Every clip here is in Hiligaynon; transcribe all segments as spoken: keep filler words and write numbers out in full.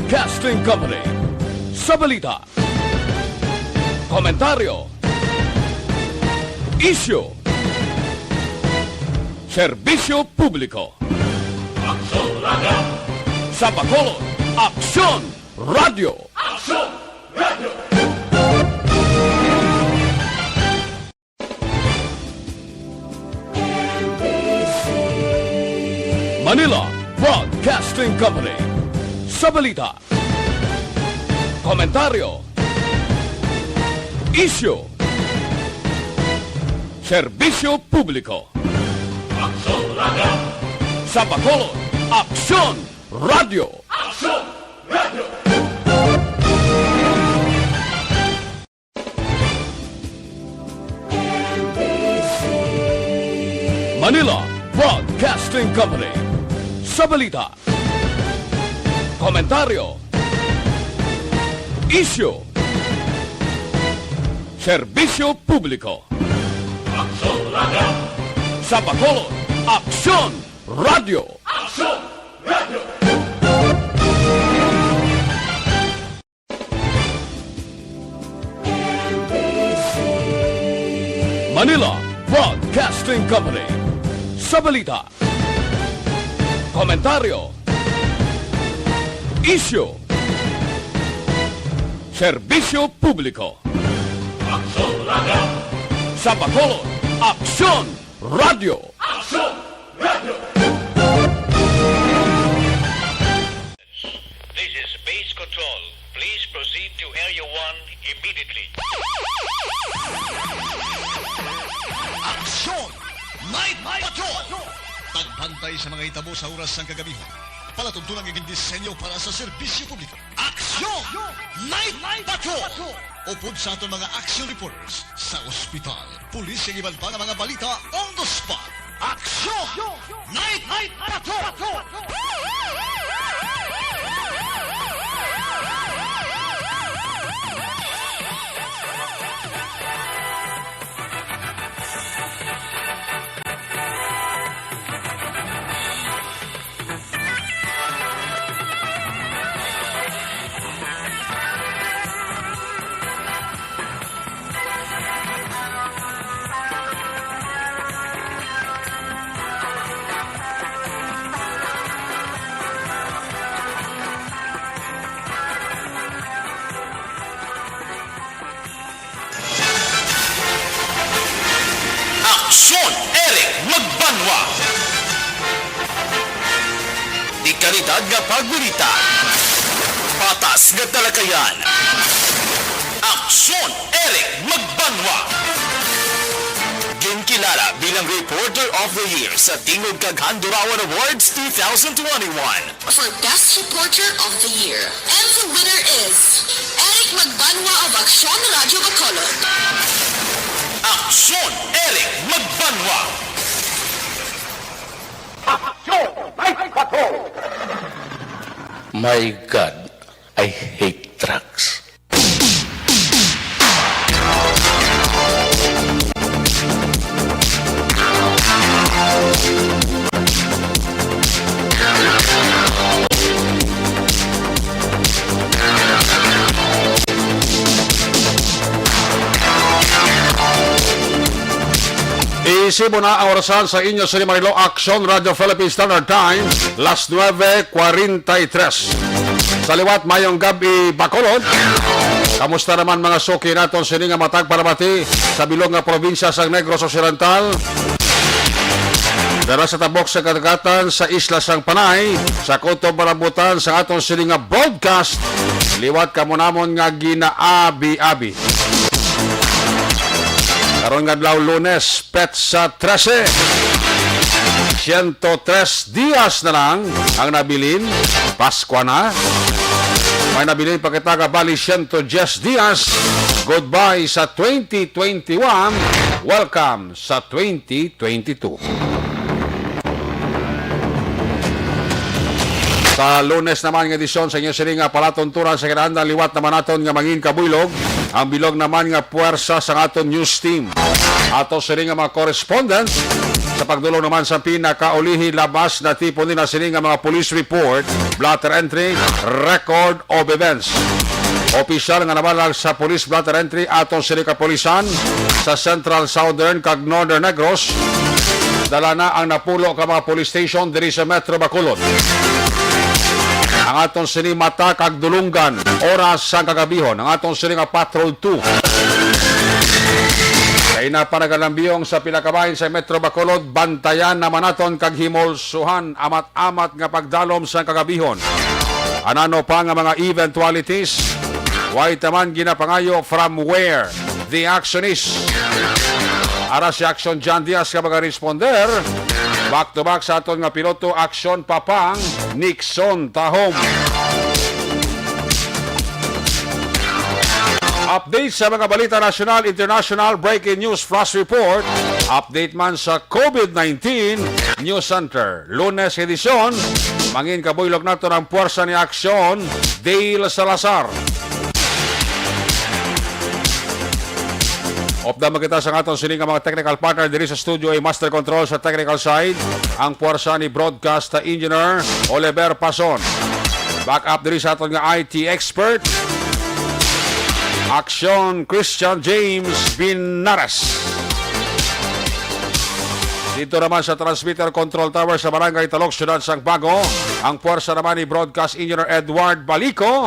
Broadcasting Company. Sa balita, komentaryo, isyu, serbisyo publiko. Aksyon Radio! Sa Bacolod, Aksyon Radio! Aksyon Radio! Manila Broadcasting Company. Sa balita, komentaryo, isyu, serbisyo publiko. Aksyon Radio! Sa Bacolod, Aksyon Radio! Aksyon Radio! Manila Broadcasting Company. Sa balita, komentaryo, isyu, serbisyo publiko. Aksyon Radio! Sa Bacolod, Aksyon Radio! Aksyon Radio! Manila Broadcasting Company. Sa balita, komentaryo, isyu, serbisyo publiko. Aksyon Radio! Sa Bacolod, Aksyon Radio! Aksyon Radio! This is Base Control. Please proceed to Area one immediately. Aksyon! Night Patrol! Pagbantay sa mga hitabo sa oras sang kagabihon. Palatuntunan nga gindisenyo para sa serbisyo publiko. Aksyon! Night Patrol! Upod sa aton mga action reporters sa ospital, pulis, kag iban pa nga mga balita on the spot. Aksyon! Night Patrol! Aksyon, Eric Magbanwa. Di kalidad nga pagbalita. Patas nga talakayan. Aksyon, Eric Magbanwa. Ginkilala bilang Reporter of the Year sa Tingog kag Handurawan Awards two thousand twenty-one. For Best Reporter of the Year. And the winner is Eric Magbanwa of Aksyon Radio Bacolod. Aksyon, Eric Magbanwa. Aksyon, Mike Patrol. My God, I hate drugs. Isip mo na ang orasan sa inyo sini, Marilo, Aksyon Radio Philippine Standard Time, las nueve cuarenta y tres. Sa liwat, mayong gab-i, Bacolod. Kamusta naman mga suki naton sini nga matag palamati sa bilog nga probinsya sang Negros Occidental? Dara sa tabok sa kadagatan, sa isla sang Panay, sa kutob malambutan sa aton sini nga broadcast, liwat kamo namon nga ginaabi-abi. Karon nga adlaw, Lunes, petsa trese. Siyento tres dias na lang ang nabilin. Paskwa na. May nabilin pa kita nga bali siyento dyes dias. Goodbye sa twenty twenty-one. Welcome sa twenty twenty-two. Sa Lunes naman nga edisyon sa inyo sini nga palatuntunan sa kinaandan, liwat naman naton nga mangin kabuylog ang bilog naman nga puwersa sang aton news team. Ato sini nga mga correspondent, Sa pagdulong naman sa pinakaulihi, labas na tipon nila sini nga mga police report, blotter entry, record of events. Opisyal nga nabalag sa police blotter entry aton sini kapulisan sa Central, Southern, kag Northern Negros. Dala na ang napulo ka mga police station diri sa Metro Bacolod. Ang aton sini mata kag dulunggan, oras sang kagabihon, ang aton sini nga Patrol two. Kay na pa nagalambiyong sa pila ka bahin sa Metro Bacolod, bantayan naman naton kag himulsuhan amat-amat nga pagdalom sang kagabihon. Anano pa nga mga eventualities? Way taman ginapangayo from where the action is. Ara si Action John Diaz nga magaresponder. Back to back sa aton nga piloto, Action Papang Nixon Tahom. Update sa mga balita nasyonal, international, breaking news, flash report, update man sa COVID nineteen News Center. Lunes edisyon, mangin kabuylog nato ang puwersa ni Aksyon, Dale Salazar. Update man kita sa aton sini nga mga technical partner diri sa studio, ay master control sa technical side, ang puwersa ni broadcast engineer Oliver Pason. Back up diri sa aton nga I T expert, Aksyon Christian James Binaras. Dito naman sa transmitter control tower sa Barangay Talok, Siyudad sang Bago, ang puwersa naman ni broadcast engineer Edward Balico.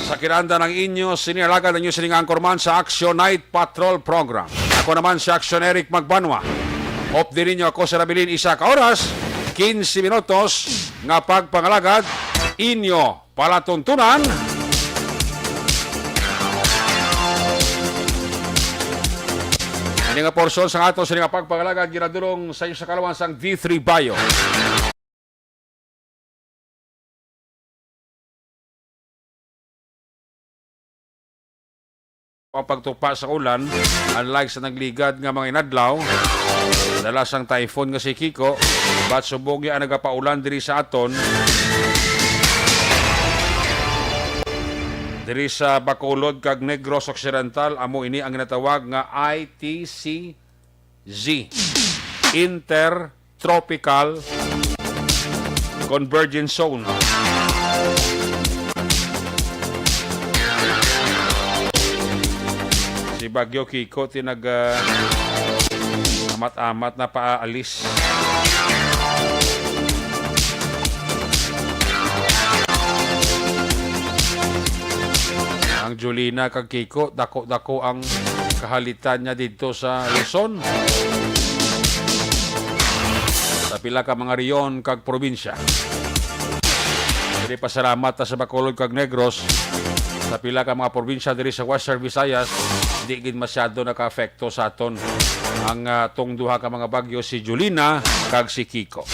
Sa kinanda ng inyo, sini alagad ang inyo sining anchorman sa Action Night Patrol Program. Ako naman si Action Eric Magbanwa. Op diri ninyo ako sa nabilin isa ka oras, quince minutos nga pagpangalagad, inyo palatuntunan. Ini nga porsyon sa ato sini nga pagpangalagad ginadulong sa inyo sa kalawan sang D three Bio. Ang pagtupa sa ulan, unlike sa nagligad nga mga inadlaw, dala sang typhoon nga si Kiko, but subong ang nagapaulan diri sa aton. Diri sa Bacolod kag Negros Occidental, amo ini ang ginatawag nga I T C Z, Intertropical Convergence Zone. Si Bagyo Kiko tinag, ah, amat-amat na paalis. Ang Julina kag Kiko, dako-dako ang kahalitan niya didto sa Luzon. Sa pila ka mga rehiyon kag probinsya. Diri pasalamat ta sa Bacolod kag Negros. Sa pila ka mga probinsya diri sa Western Visayas, di gid masyado nakaapekto sa aton ang, ah, tong duha ka mga bagyo, si Julina kag si Kiko.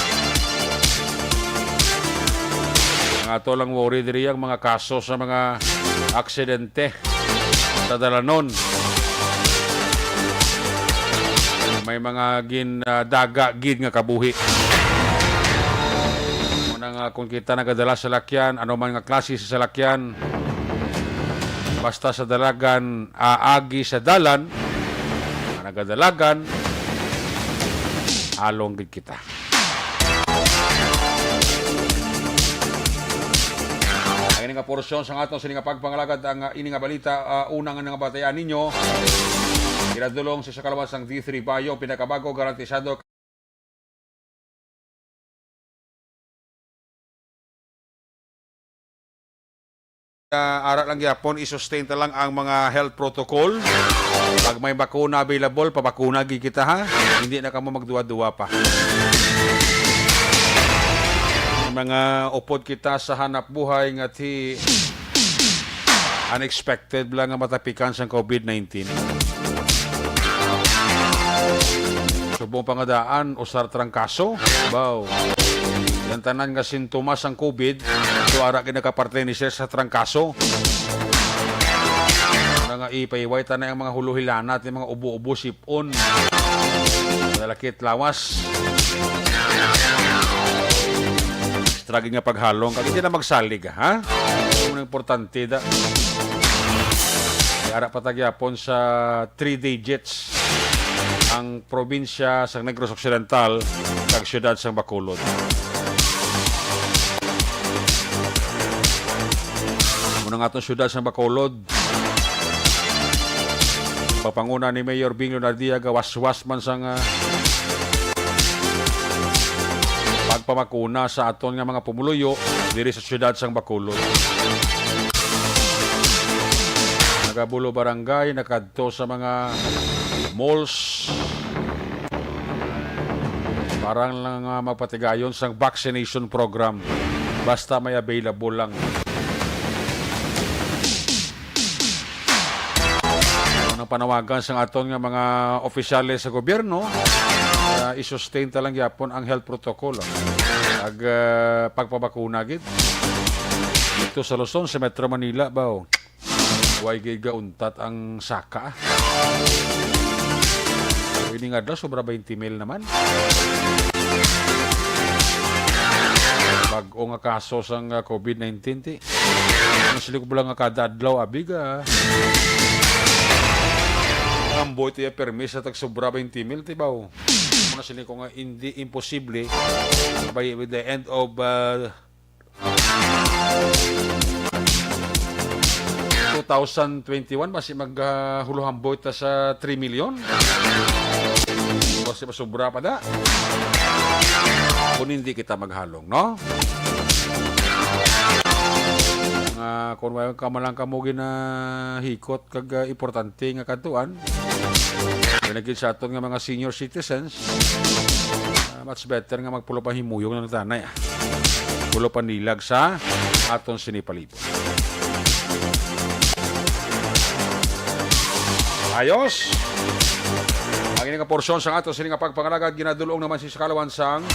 Ang ato lang worry diri ang mga kaso sa mga aksidente sa dalanon. May mga gin, ah, daga gid nga kabuhi. Muna nga kung kita nagadala sa salakyan, ano man nga klase sa salakyan, basta sa dalagan, aagi sa dalan, nga nagadalagan, along gid kita. Ang ini nga porsyon sa aton sini nga pagpangalagad ang, ah, ini nga balita, ah, una nga nga batayan ninyo. Ginadulong sa kalawas sang D three Bio, pinakabago, garantisado. Ah, ara lang gyapon, i-sustain ta lang ang mga health protocol. Pag may bakuna available, pabakuna gid kita, ha. Hindi na kamo magduwa-duwa pa. May mga upod kita sa hanap buhay nga ti unexpected lang nga matapikan sang COVID nineteen. Subong pa nga daan, usar trangkaso. Baw. Ang tanan nga sintomas sang COVID, so ara gid nakaparte ni siya sa trangkaso. Ano nga ipahiway ta na ang mga huluhilanat, yung mga ubo-ubo, sipon. Malakit lawas. Extra gid nga paghalong. Kag hindi na magsalig, ha? Ang importante da. Ara pa ta gyapon sa three digits. ang probinsya sa Negros Occidental kag siyudad sang Bacolod. Muna nga atong siyudad sang Bacolod, papanguna ni Mayor Bing Leonardia, gawaswas man sang, ah, pagpamakuna sa aton nga mga pumuluyo diri sa siyudad sang Bacolod. Nagabulo barangay, nakadto sa mga malls, para lang, ah, magpatigayon sang vaccination program. Basta may available lang. Ang panawagan sang aton nga mga opisyales sa gobyerno, ah, i-sustain ta lang gyapon ang health protocol, ah. Ag, ah, pagpabakuna gid. Dito sa Luzon, sa Metro Manila ba, oh? Way gid gauntat ang saka, ah. Pwede nga daw, sobra twenty mil naman. Bag-o nga kaso sang, ah, COVID nineteen, ti. Ang siling ko lang nga kada adlaw, abi ka. Ang boy tiya permi sa tag sobra twenty mil, ti, baw. Muna siling ko nga, hindi imposible by, with the end of, ah, two thousand twenty-one, basi mag, ah, huluhamboy ta sa three million. Basi masubra pa da. Kung hindi kita maghalong, no? Nga, kung wala ka man lang kamo ginahikot kag, ah, importante nga kadtuan, pinagid sa aton nga mga senior citizens, ah, much better nga magpulo pa himuyong ng tanay, ah. Pulo pa nilag sa aton sini palibot. Ayos. Ang ini nga porsyon sang aton sini nga pagpangalagad ginadulong naman si sa kalawan sang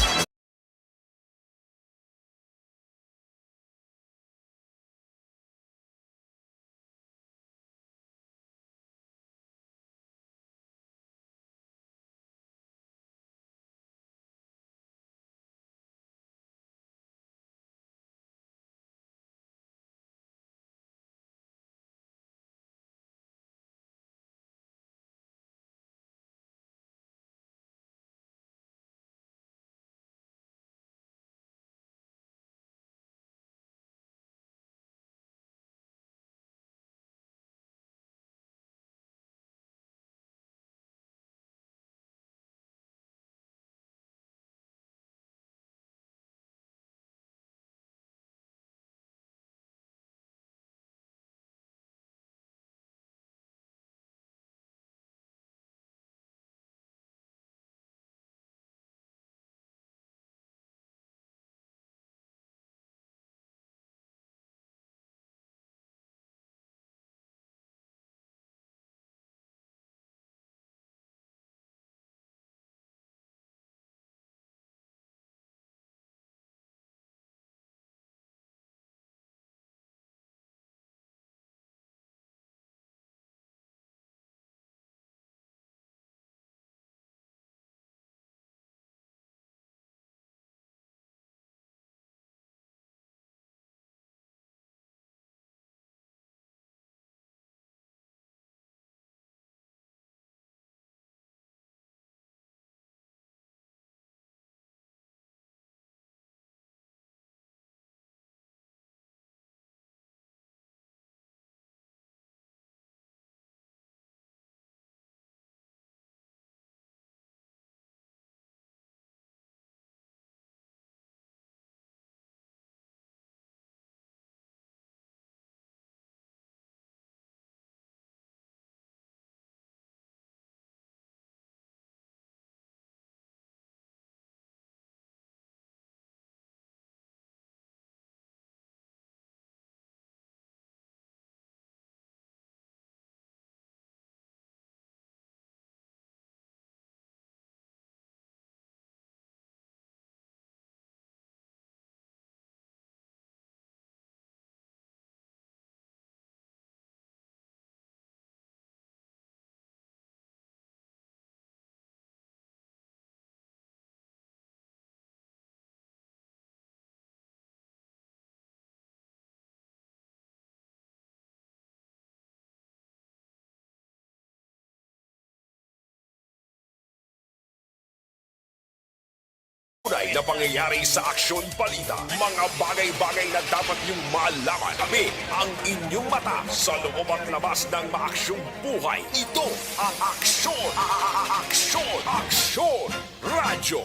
Tunay na pangyayari sa aksyon balita, mga bagay-bagay na dapat niyong malaman. Kami ang inyong mata sa loob at labas ng maaksyong buhay. Ito ang Aksyon, a-, a-, a-, Aksyon, Aksyon Radyo.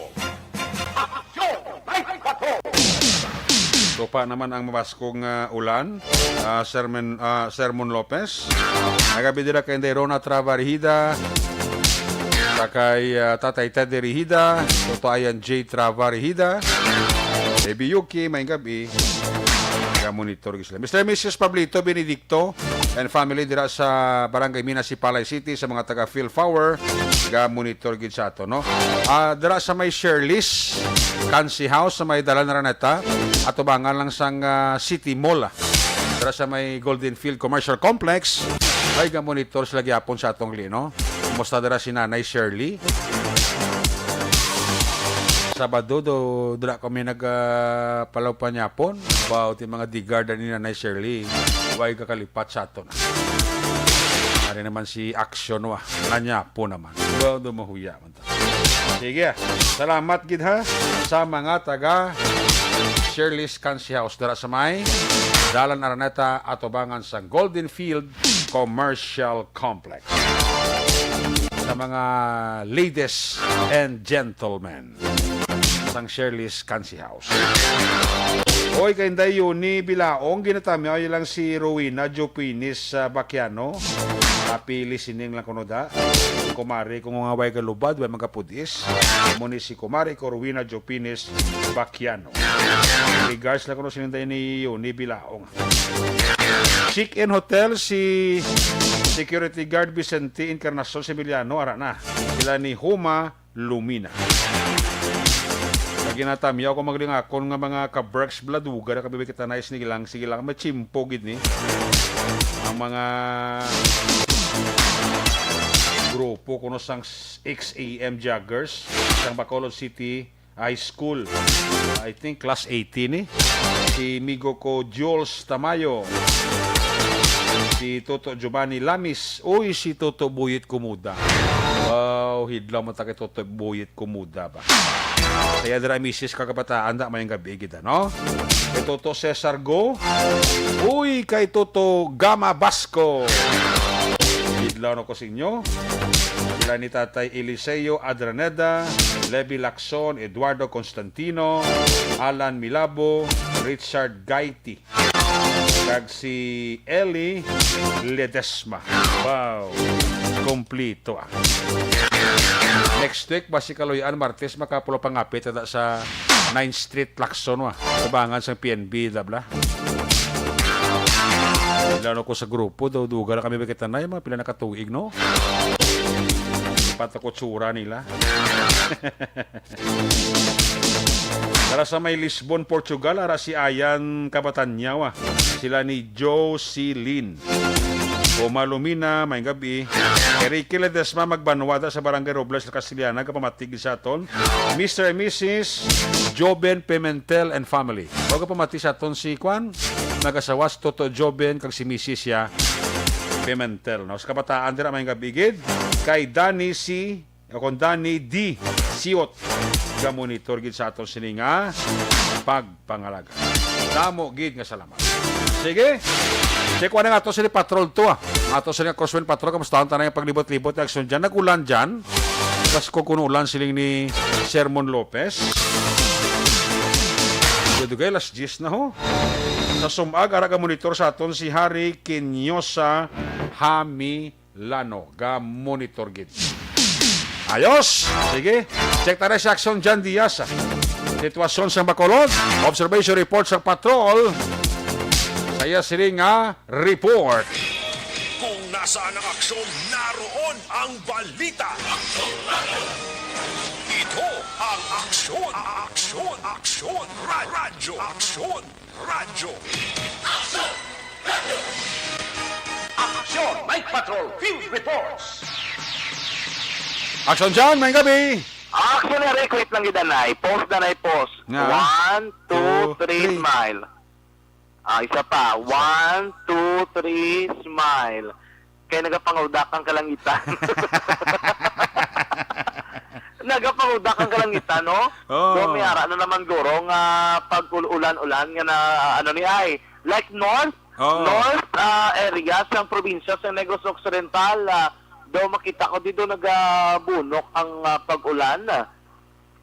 Aksyon! May Patrol! Tupa naman ang mabaskog nga ulan, ah, Sermon, ah, Sermon Lopez. Nagabi dira kay Inday Rona Trava Rihida, sa kay, ah, Tatay Teddy Rihida, Toto Ayan J Trava Rihida, Baby Yuki, may gabi. Naga-monitor gid sila. Mister and Missus Pablito Benedicto and family dira sa Barangay Minas, Sipalay City, sa mga taga Phil Power, ga-monitor gid sa ato, no? Ah, dira sa may Shirley's Kansi House, sa may Dalan Araneta, atubangan lang sang, ah, City Mall, ah. Dira sa may Golden Field Commercial Complex, ay ga-monitor sila gyapon sa atong li, no? Kumusta dira si Nanay Shirley? Sabado do, dira kami nag, ah, palaw panyapon. Wow, ti mga digard ni Nanay Shirley. Way kakalipat sa aton. Ari naman si Action, wa. Nanyapo naman. Wow, do mahuya man ta. Sige, ah. Salamat gid, ha, sa mga taga Shirley's Kansi House dira sa may Dalan Araneta, atubangan sa Golden Field Commercial Complex. Sa mga ladies and gentlemen sang Shirley's Kansi House. Oy, kay Inday Yuni Bilaong, ginatamyaw lang si Rowena Jopinis, ah, Baquiano. Happy listening lang kuno da. Kumari, kung nga way kalubad, way magkapudis. Amo ni si Kumari ko, Rowena Jopinis Baquiano. Regards lang kuno si Inday ni Yuni Bilaong. Check-in hotel si security guard Vicente Encarnacion Similiano, ara na. Sila ni Huma Lumina. Lagi na tamyaw ko maglingakon nga mga ka-Berks, bala duga na kami kita na, sige lang, sige lang, may tsimpo gid ni. Ang mga grupo kuno sang X A M Joggers sang Bacolod City High School. I think class eighteen ni. Si migo ko Jules Tamayo. Si Toto Giovanni Lamis. Uy, si Toto Buyit Kumuda. Wow, hidlaw mo ta kay Toto Buyit Kumuda ba? Kaya dira misis ka kabataan da, mayong gabi gid, no? Kay Toto Cesar Go. Uy, kay Toto Gama Basco. Hidlaw na ko sa inyo. Sila ni Tatay Eliseo Adraneda, Levi Lacson, Eduardo Constantino, Alan Milabo, Richard Gaiti, kag si Ellie Ledesma. Wow. Kompleto, ah. Next week, basi kaluy-an, Martes, makapulo pangapit ata sa Ninth Street, Lacson, wa. Tabangan sang P N B, bla, bla. Lalo ko sa grupo, daw duga na kami ba kita na, yung mga pila na katuig, no? Ipat ako tsura nila. Dara sa may Lisbon, Portugal, ara si Ayan Kabatanyawa. Sila ni Jocelyn. Uma Lumina, may gabi. Kay Ricky Ledesma, magbanwada sa Barangay Robles, Castellana, kapamatig sa aton. Mister and Missus Joben Pimentel and family. O kapamati sa aton si Kwan, nagasawa si Toto Joben, kag si Missus ya Pimentel. No? Sa kabataan dira, may gabi gid. Kay Danny si O kon Danny D. Siot, ga-monitor gid sa aton sini nga pagpangalaga. Damo gid nga salamat. Sige. Check one nga ato sini patrol to, ah. Ato sini nga Crosswind Patrol, kamusta ang tanang paglibot-libot nga aksyon dyan? Nag-ulan dyan. Pasko kuno ulan siling ni Sermon Lopez. Dugay, alas diyes na ho. Sa sumag, ara ga-monitor sa aton si Harry Quinosa Hami Lano, ga-monitor gid. Ayos! Sige, check tayo si Action John Diaz. Sitwasyon sa Bacolod, observation report sa patrol. Saya sini nga report. Kung nasaan ang aksyon, naroon ang balita. Ito ang Aksyon, Aksyon, Aksyon, Ra-, Radyo, Aksyon. Radyo. Aksyon! Night Patrol Field Reports! Action dyan, may gabi! Action na request lang gid, anay. Pause na, anay, pause. Nga. One, two, Two, three, three. Smile. Ah, isa pa. One, two, three, smile. Kay nagapangawdak ang kalangitan. Nagapangudak ang kalangitan, no? Oo. Do may ara na naman guro nga pag-ulan-ulan nga na, ano ni ay, like north, Oo. north, ah, area sang probinsya sa Negros Occidental, ah, do makita ko dito nagabunok ang, ah, pag-ulan.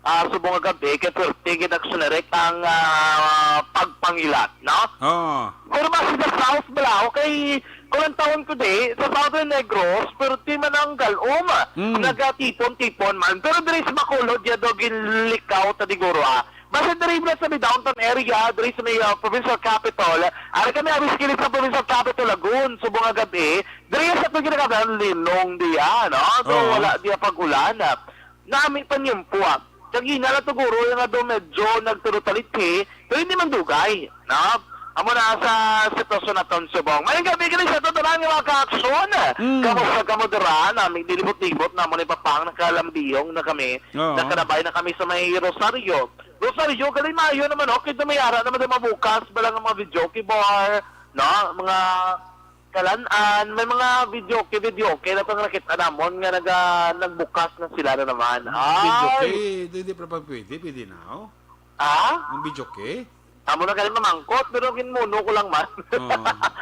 Ah, subong nga gabi, kay perti gid nagsunerek ang, ah, pagpangilat, no? Oo. Pero basi sa south bala, okay, kung ang taon ko di, sa Southern Negros, pero di man ang galom, Mm. nagatipon-tipon man. Pero diri sa Bacolod, ya daw ginlikaw ta diguro, ah. Basta diri na sa may downtown area, diri sa may, ah, provincial capital, ari kami abis kilid sa provincial capital, Lagun, subong nga gabi, diri sa itong ginagawa, linong diya, no? So, Oo. wala diya pag-ulan, ah. Nami pa niyempo, ah. Kag ina na to, guro, nga daw medyo nagtulutalithi, pero hindi man dugay, no? Amo na sa sitwasyon naton subong. Mayong gabi kini sa tanan nga mga kaaksyon. Mm. Kamusta kamo dira? Nami, dilibot-libot na mo ni Papang, nakalambiyong na kami. Oo. Nakalabay na kami sa may Rosario. Rosario, gali maayo naman, okay, may ara naman na mabukas, bala nga mga videoke bar, no? Mga kalan-an, may mga videoke, videoke na pang nakita namon nga naga-, nagbukas na sila na naman. Ang videoke, Ay! di, di pa pwede, pwede na, oh. Ah? Ang videoke? Amo na gali mamangkot, pero ginmuno ko lang man. Oo,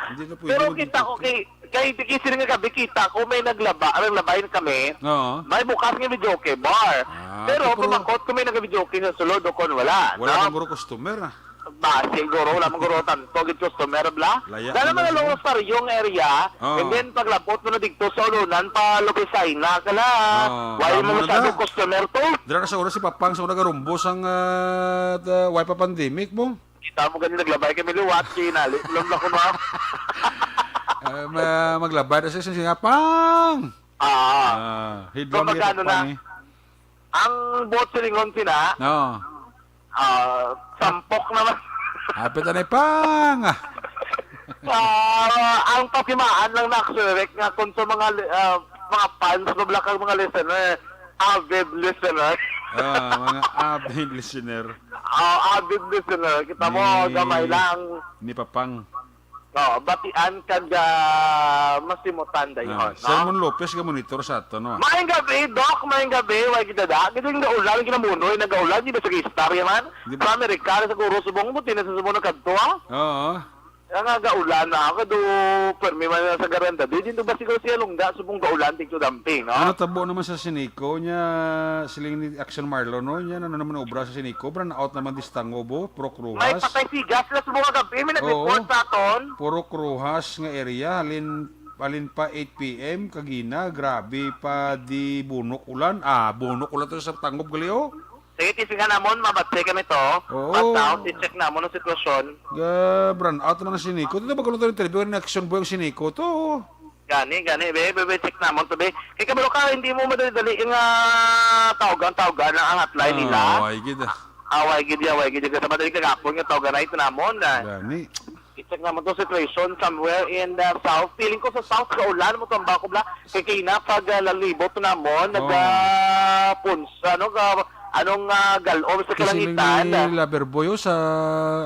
hindi na pwede Pero mag-videoke. Kita ko kay, kay, kay sila nga gabi, kita ko may naglaba, ang naglabay kami. Oo. May bukas nga videoke bar. Ah, Pero pero pamangkot ko may nag-videoke sa sulod o kon wala, wala no? Nang guro customer, ah. Ba, siguro, wala man guro tanto gid customer, bla. Laya Dala man man na lang siguro. Sa Rosario nga area, Oo. And then paglabot mo na dito sa Ulunan, pa Lubisaina ka na. Oo, Wala amo mo na masyado da. Customer to. Dira na sa oras si Papang sa una garumbos ang, ah, the, why pa pandemic mo? Kita mo gani naglabay kami liwat, kinali. Alam na ko na. Ah, ma-, maglabay na siya sa siya, "Pang!" Ah. Ah, hidwang So, niya magkano Papang na? Eh. Ang buot silingon sina, Oo. ah, sampok naman. Hapit na ni Pang. Ah, ang patimaan lang na actually, Rick, nga kung sa mga li-, ah, mga fans mo, Black, ang mga listener, avid listener. Ah, mga avid listener. Ah, avid listener. Kita mo, Ni, gamay lang. Ni Papang. Oo, batian kag, ah, masimutan dayon, Ah, no? Sermon Lopez nga monitor sa ato, no? Maayong gabi, Doc. Maayong gabi. Way gidada. Gid yung gaulan, ginamunoy, nagaulan, di ba sa istorya man? Di ba? Sa Amerika, sa Guro, subong mo, tinan sa subong nagkadto, ah? Oo. Ang nga gaulan na ako, do, permi man na sa garanda. Di, di, do ba siguro siya lungga, subong gaulan, tigto damping, no? Ano tabo naman sa Sinico niya, siling ni Action Marlon, no? Niya, ano naman obra sa Sinico? Brownout naman distango, bo? Puro May kruhas. Patay siga sila sa mga gabi, may nag-report Oo. Sa aton. Puro kruhas nga area, halin, halin pa eight P M, kagina, grabe pa di bunok ulan. Ah, bunok ulan to sa Tangob gali, oh. Sige, tisingan namon, mabatse kami to. Oo. At now, i-check namon ang sitwasyon. Ga, brownout naman ang Sinico. Ito ba kung ito interview, reaction boy ang Sinico to? Gani, gani, be, be, be, check namon to, be. Kay kabalo ka, hindi mo madali-dali nga tawgan-tawgan ang hotline nila. Ah, way gid, ah. Ah, way gid, ah, way gid. Kasi madali kagapon nga tawgan na ito namon, ah. Gani. I-check namon to situation somewhere in the south. Feeling ko sa south, kaulan mo to ang bako bla. Kay kina pag, ah, lalibot namon, Oh. nag, ah, puns-, ano, ga-, anong, ah, galom sa Kasi kalangitan, ni ah. Lover Boy, oh, sa,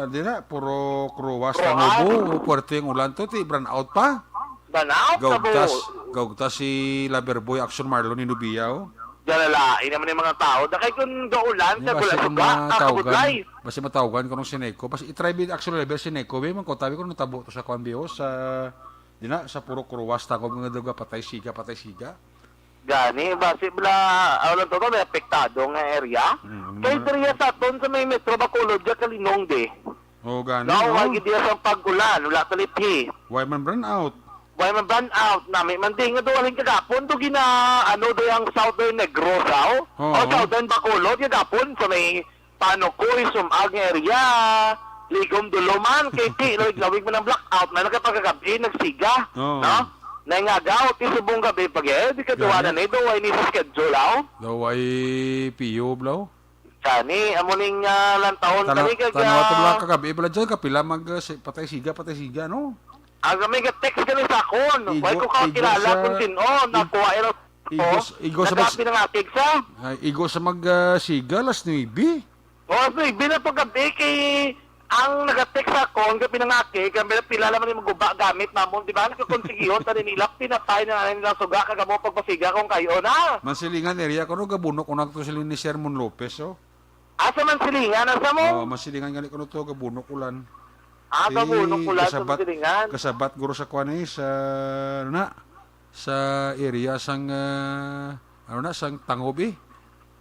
di na, puro kruwas Kruwas. Tangobo, oh, puwerte ang ulan to, ti, brownout pa. Banaw, Gaugtas, kabo. Gaugtas si Loverboy Action Marlon ni Nubia, oh. Dalalain naman yung mga tao. Dakay kung gaulan, Di, sa basi gula-, kung suga, ah, matawgan, kabudlay. Basi matawgan ko nung Sinico. Basi i-try bid Action Level Sinico. May man ko, tabi ko nung tabo to sa Kwan Bios, sa, di na, sa puro kruwas, tangog nga duga, patay siga, patay siga. Gani, basi bla, ano lang to, may apektado nga area. Mm, Kay ano? Diriya sa aton sa may Metro Bacolod, ya kalinong di. Oh, gani, No, no? Wag diya sa pag-ulan, wala taliphi. Why man brownout? Why man brownout? Nami man di nga duwaling kagapon, do gina, ano, do yung Southern Negros, aw? Oo. O Southern Bacolod, kagapon, sa may Panukoy, Sumag nga area, Ligom, Duluman, kay ti, lawig-lawig man ang blackout, na nakapagkagabi, nagsiga, Oo. no? Naingagaw, ti subong gabi, pag eh, di ka Gani. Duwanan eh, do, why ni sa schedule, aw? Do, why P O, bro? Gani, amo ning, ah, lantawon Tana-, kani kag, tanawa to ah, lang kagabi pala dyan, kapila mag, ah, si-, patay siga, patay siga, no? Aga may ga-text kani sa akon. Igo, Why ko igo kakilala sa, kung sino? ig-, Nakuha ira. Igo Oh, s-, igo sa mag-, nagapi na nga, text, ah. Ay, igo sa mag, ah, siga, alas nuebe. Oh, alas nuebe na paggabi kay Ang nagatext sa akon, nga pinangaki, kay pila, pila naman yung maguba gamit namon, di ba? Nagkakonsigi yun, tani nila, pinatay na lang nilang suga, kag amo pagpasiga kung kayo na. Mansilingan area, kuno gabunok ko na to sila ni Sermon Lopez, oh. Asa Mansilingan, asa mo? Oh, Mansilingan gani kuno to, gabunok ulan. Ah, Eh, gabunok ulan sa kasabat, Mansilingan. Kasabat guro sa kuan eh, sa, ano na, sa area sang, ah, ano na, sang Tangob eh.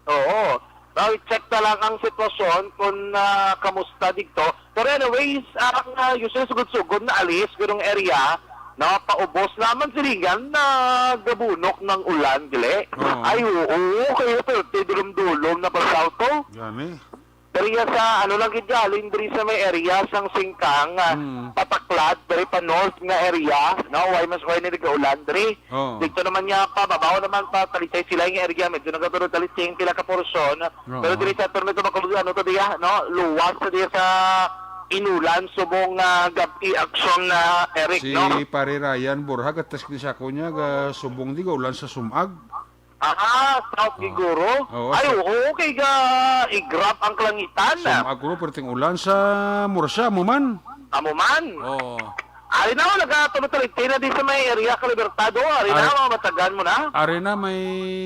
Oo. Now, i-check na lang ang sitwasyon kung, ah, kamusta dito. Pero anyways, ang, ah, usually sugod-sugod na alis, ganong area, no, paubos naman silingan na gabunok ng ulan, dili? Oo. Ay, oo, kayo, pero dulom-dulom na pa sa auto. Gani. Pero iya sa, ano lang gid galing, diri sa may area sang Singkang, ah, Hmm. pataklad, diri pa north nga area, no, why mas why ni nagaulan, diri? Oo. Dito naman niya pa, babaw naman pa, Talisay sila yung area, medyo nagatulo Talisay yung pila ka porsyon. Oo. Pero diri sa Tornado Bacolod, ano to diya, no? Luwas to diya sa Inulan, subong, ah, gabi aksyon na Eric, Si no? Pare Ryan Borja, gatas ni siya ko niya, ga subong di, ga ulan sa Sumag. Ah, south Oo. siguro. Oo, Ay, sa oo, okay, ga, i-grab ang kalangitan. Sumag ko, perting ulan sa Murcia, mo man. Amo man. Oo. Ari na, oh, nagatulo-tulo na di sa may area ka Libertad, oh. Ari na, Ari- mga matagan mo na. Ari na, may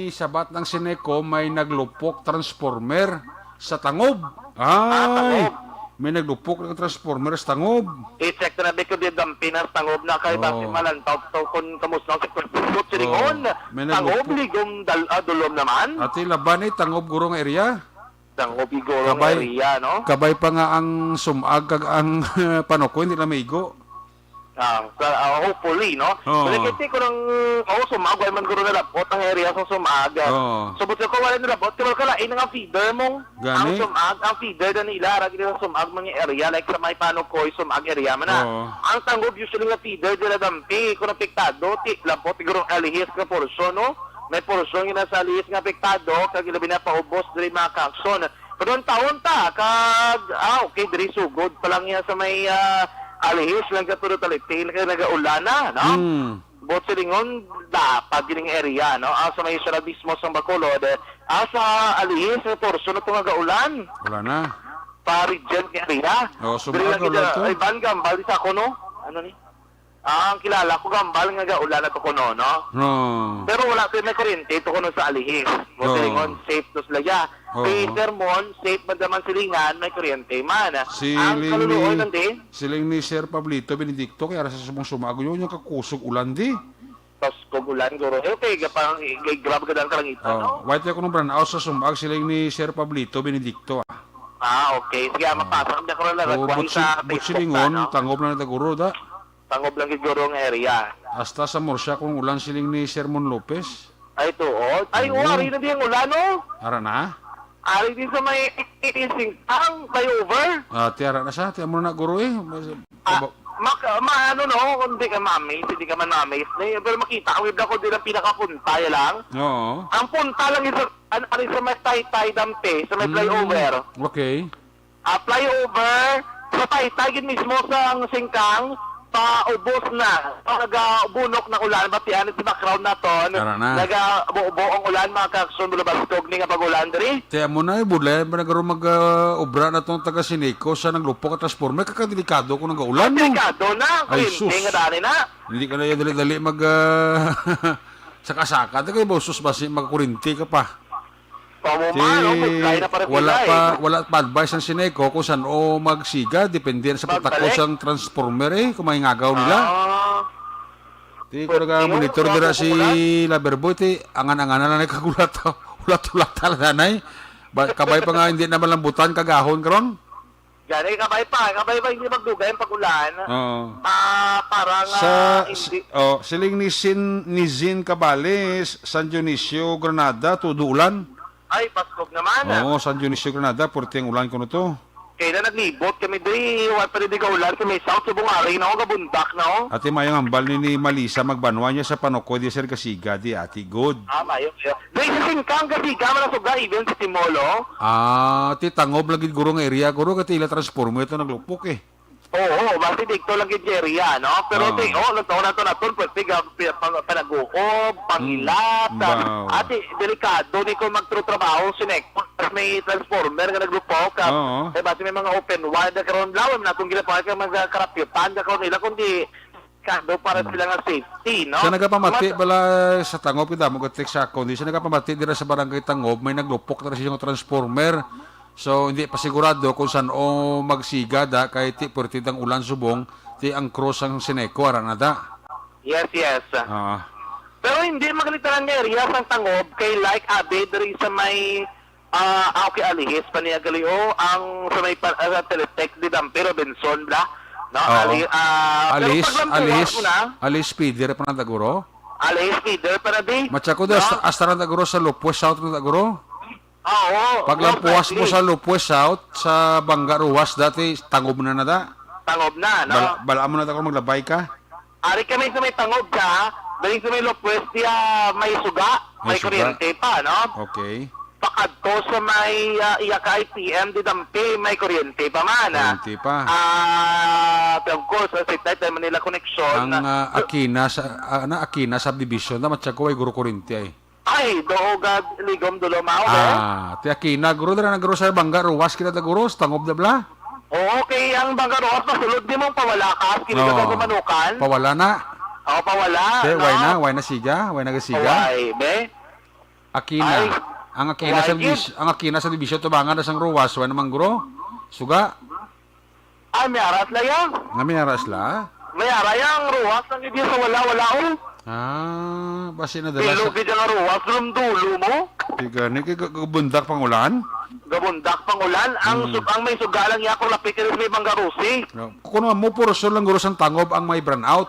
sabat ng Sineco, may naglupok transformer sa Tangob. Ah, Ay, Tangob. May naglupok ng transformer sa Tangob. I-check na, because di dampinas Tangob na kay Oo. basi malantaw to kung kamusta ang sitwasyon. Buot silingon, Oo. May Tangob, naglupok. ligom dal-, ah, dulom naman. Ati laban eh, Tangob guro nga area. Tangob, iguro nga Kabay, area, no? kabay pa nga ang Sumag kag ang Panukoy, hindi na maigo. Ah, sa, ah, hopefully, no? Oo. Wala kasi ko nang, oh, Sumag, wala man guro nalabot ang area sa Sumag. Oo. So, buti ko wala nalabot, kaya wala ka lain nga feeder mo. Gani? Ang Sumag, ang feeder na nila, ragi nila Sumag, mga area, like sa may Panukoy, Sumag area man na. Oo. Ang Tangob, usually nga feeder, dila dampi, kung apektado, ti, labot, siguro, alihis nga porsyon, no? May porsyon yun na sa alihis nga apektado, kag ilabi na paubos, diri mga kakson. Pero ang taon ta, kag, ah, okay, diri sugod pa lang yan sa may, ah, alihis lang ka, pero talitil kay nagaulana, no? Hmm. Buot silingon, dapat gining area, no? Ah, sa may syudad mismo sa Bacolod, eh, ah, sa alihis, may porsyon na ito nga gaulan. Wala na. Pa region nga area. Oh, Diri lang sumagaw lang kita, to. Ay, ban gambal, di sa ako, no? Ano ni? Ah, ang kilala ko, gambal nga gaulan na to kuno, no? Oo. Pero wala to may kuryente to kuno sa alihis. Mo Oo. silingon, safe to sila ya. Oo. Kay Sermon, safe man daman silingan, may kuryente man. Si Ang Ling kaluluoy ni, lang din. si Ling ni Sir Pablito Benedicto, kaya sa sumang sumago yun, yung kakusog ulan di. Paskog ulan, guro. Eh, okay, gapang, gay grab ka dang kalangitan, Oh, no? Wait ako nung branaw sa sumag, si Ling ni Sir Pablito Benedicto, ah. Ah, okay. Sige, ah, Oh. mapasa. Hindi ako na Oo, nagkuhan butsi-, sa Facebook butsilingon, na, no? Tangob lang na taguro, da. Tangob lang gid guro nga area. Hasta sa Murcia kung ulan siling ni Sermon Lopez. Ay, tuod. Ay, Oo. uwari na di ang ulan, no? Ara na? Ari din sa may Singkang flyover. Ah, tiara na siya. Tiyan mo na, guro, eh. Mas-, Ah, aba- mak-, ma-, ano, no? Kung di ka ma-amaze, hindi ka man ma-amaze. Eh, pero makita ko, hindi ako din ang pinakapunta, yan lang. Oo. Ang punta lang is, an-, ari sa may Taytay Dampi, sa may Mm, flyover. okay. Ah, flyover, sa Taytay gid mismo sa ang Singkang, paubos na. Nagabunok na ulan, batian sa background naton. Tara na. Nagabubo ang ulan, mga kakson, bulabastog ni nga pag-ulan diri. Kaya mo na, eh, budlay, ba nagkaroon mag, ah, obra na tong taga Sineco sa naglupok at transformer, kakadelikado kung nagaulan, no? Delikado na, Ay, kuryente sus. nga dali na. Hindi ka na yan dali-dali mag, ah, saka-saka. Di kayo, sus, basi magkuryente ka pa. Pamumano, Ti, budlay na para wala sila, pa, eh. wala pa advice ang Sineco kung saan o magsiga, depende na sa Magbalik. pagtakos ang transformer, eh, kung may ngagaw nila. Ah. Ti, kung Pwede naga-monitor yun, dira wala si akong ulan. Lover Boy, ti, angan-angan na lang nagkagulat. Ulat-ulat na lang, nanay. Ba-, kabay pa nga, hindi naman lambutan, kagahon, karon? Gani, kabay pa, kabay pa, hindi magdugay ang pag-ulan. Oo. Ah, para nga Sa, hindi si-, oh, siling ni Sin-, ni Zin Cabales, San Dionisio, Granada, todo ulan. Ay, paskog naman, ah. Oo, San Dionisio, Granada, purti ang ulan kuno to. Kaya na naglibot kami, diri, wala pa rin di kaulan, kami South Subong, ari na, oh, gabundak na, oh. Ate, mayang ambal ni, ni Malisa, magbanwa niya sa Panukoy, di, sir, Kasiga, di, ate, good. Ah, mayo, mayo. Diri sa Singkang, Kasiga, man ang suga, even sa Timolo. Ah, ti tangob lagi guro nga area, guro, kati ila transformer ito naglupok, eh. Oo, basi dito lang gid area, no? Pero Oo. Di, oh, nagtaon nato naton, pwerte ga pi- pang- panaguob, pangilat. Mm, ah, wow. Ati, delikado ni kung magtrutrabaho si Neko, tas may transformer nga naglupok, ah, Oo. Eh, basi may mga open wire na karon, lawan na kung gila pa ka magkarapyutan ka karon nila, kundi kado para Mm. sila nga safety, no? Sa nagapamati Mas- bala sa Tangob, kita mo ka-text sa ako, hindi siya nagapamati dira sa barangay Tangob, may naglupok na siya nga transformer. So, hindi pa sigurado kung san-o magsiga da, kay ti purtid ang ulan subong, ti ang cross ang Sineco, ara na da. Yes, yes. Ah. Pero hindi magalitaran nga area sang Tangob, kay like abi diri sa may, ah, ah, okay, Alihis pa niya gali, oh, ang sa may pa, ah, Teletech di Dampi Robinson, bla? No, Oo. Ali, ah, pero Alihis, pag lang Alihis, mo na. Alihis P D, ra pa na Taguro? Alihis P D, pa na di. Matsako da, No? hasta, hasta na Taguro sa Lopez South na Taguro? Ah, oo. Pag lang Most puwas mo likely. sa Lopez South, sa Bangga Ruwas dati, Tangob na na da. Tangob na, no? Bala, bala mo na Taguro, maglabay ka. Ari kami sa may Tangob ka, dali sa may Lopez, diya may suga, May may suga. kuryente pa, no? Okay. Pakadto sa may, ah, iya ka I P M di Dampi, may kuryente pa man, ah. Kuryente pa. Ah, of course, sa Sitay, tayo Manila Connection. Ang, ah, Akina sa, ah, na Akina subdivision, na matsako ay guro kuryente ay. Ay, doo gad ligom dulo mao, eh. Ah, ti Akina, guro, dira na, guro, sa Bangga Ruwas, kita da, guro, sa Tangob da, bla? Oo, kay ang Bangga Ruwas, pasulod di mong pawala ka, kini ka Oo. sa Manukan. Pawala na. Oo, pawala, Te, no? Why na? Why na siga? Why na siga? Why, be? Akina. Ay. Ang Akina Why sa gid? Bis-, ang Akina sa Division, tubangan na sang Ruwas, why naman, guro? Suga? Ay, may aras la ya. Nga may aras la? May ara yang Ruwas ang hindi sa wala-wala, oh. Ah, basi na dala Bilo sa gid ang Ruwas, rum dulo mo. Di gani, kay ga-, gabundak pang ulan? Gabundak pang ulan. Ang Mm. sug-, ang may suga lang ya kung lapit ka sa may Bangga Rusi. No. Kuno mo, puro sa lang guro sang Tangob ang may brownout.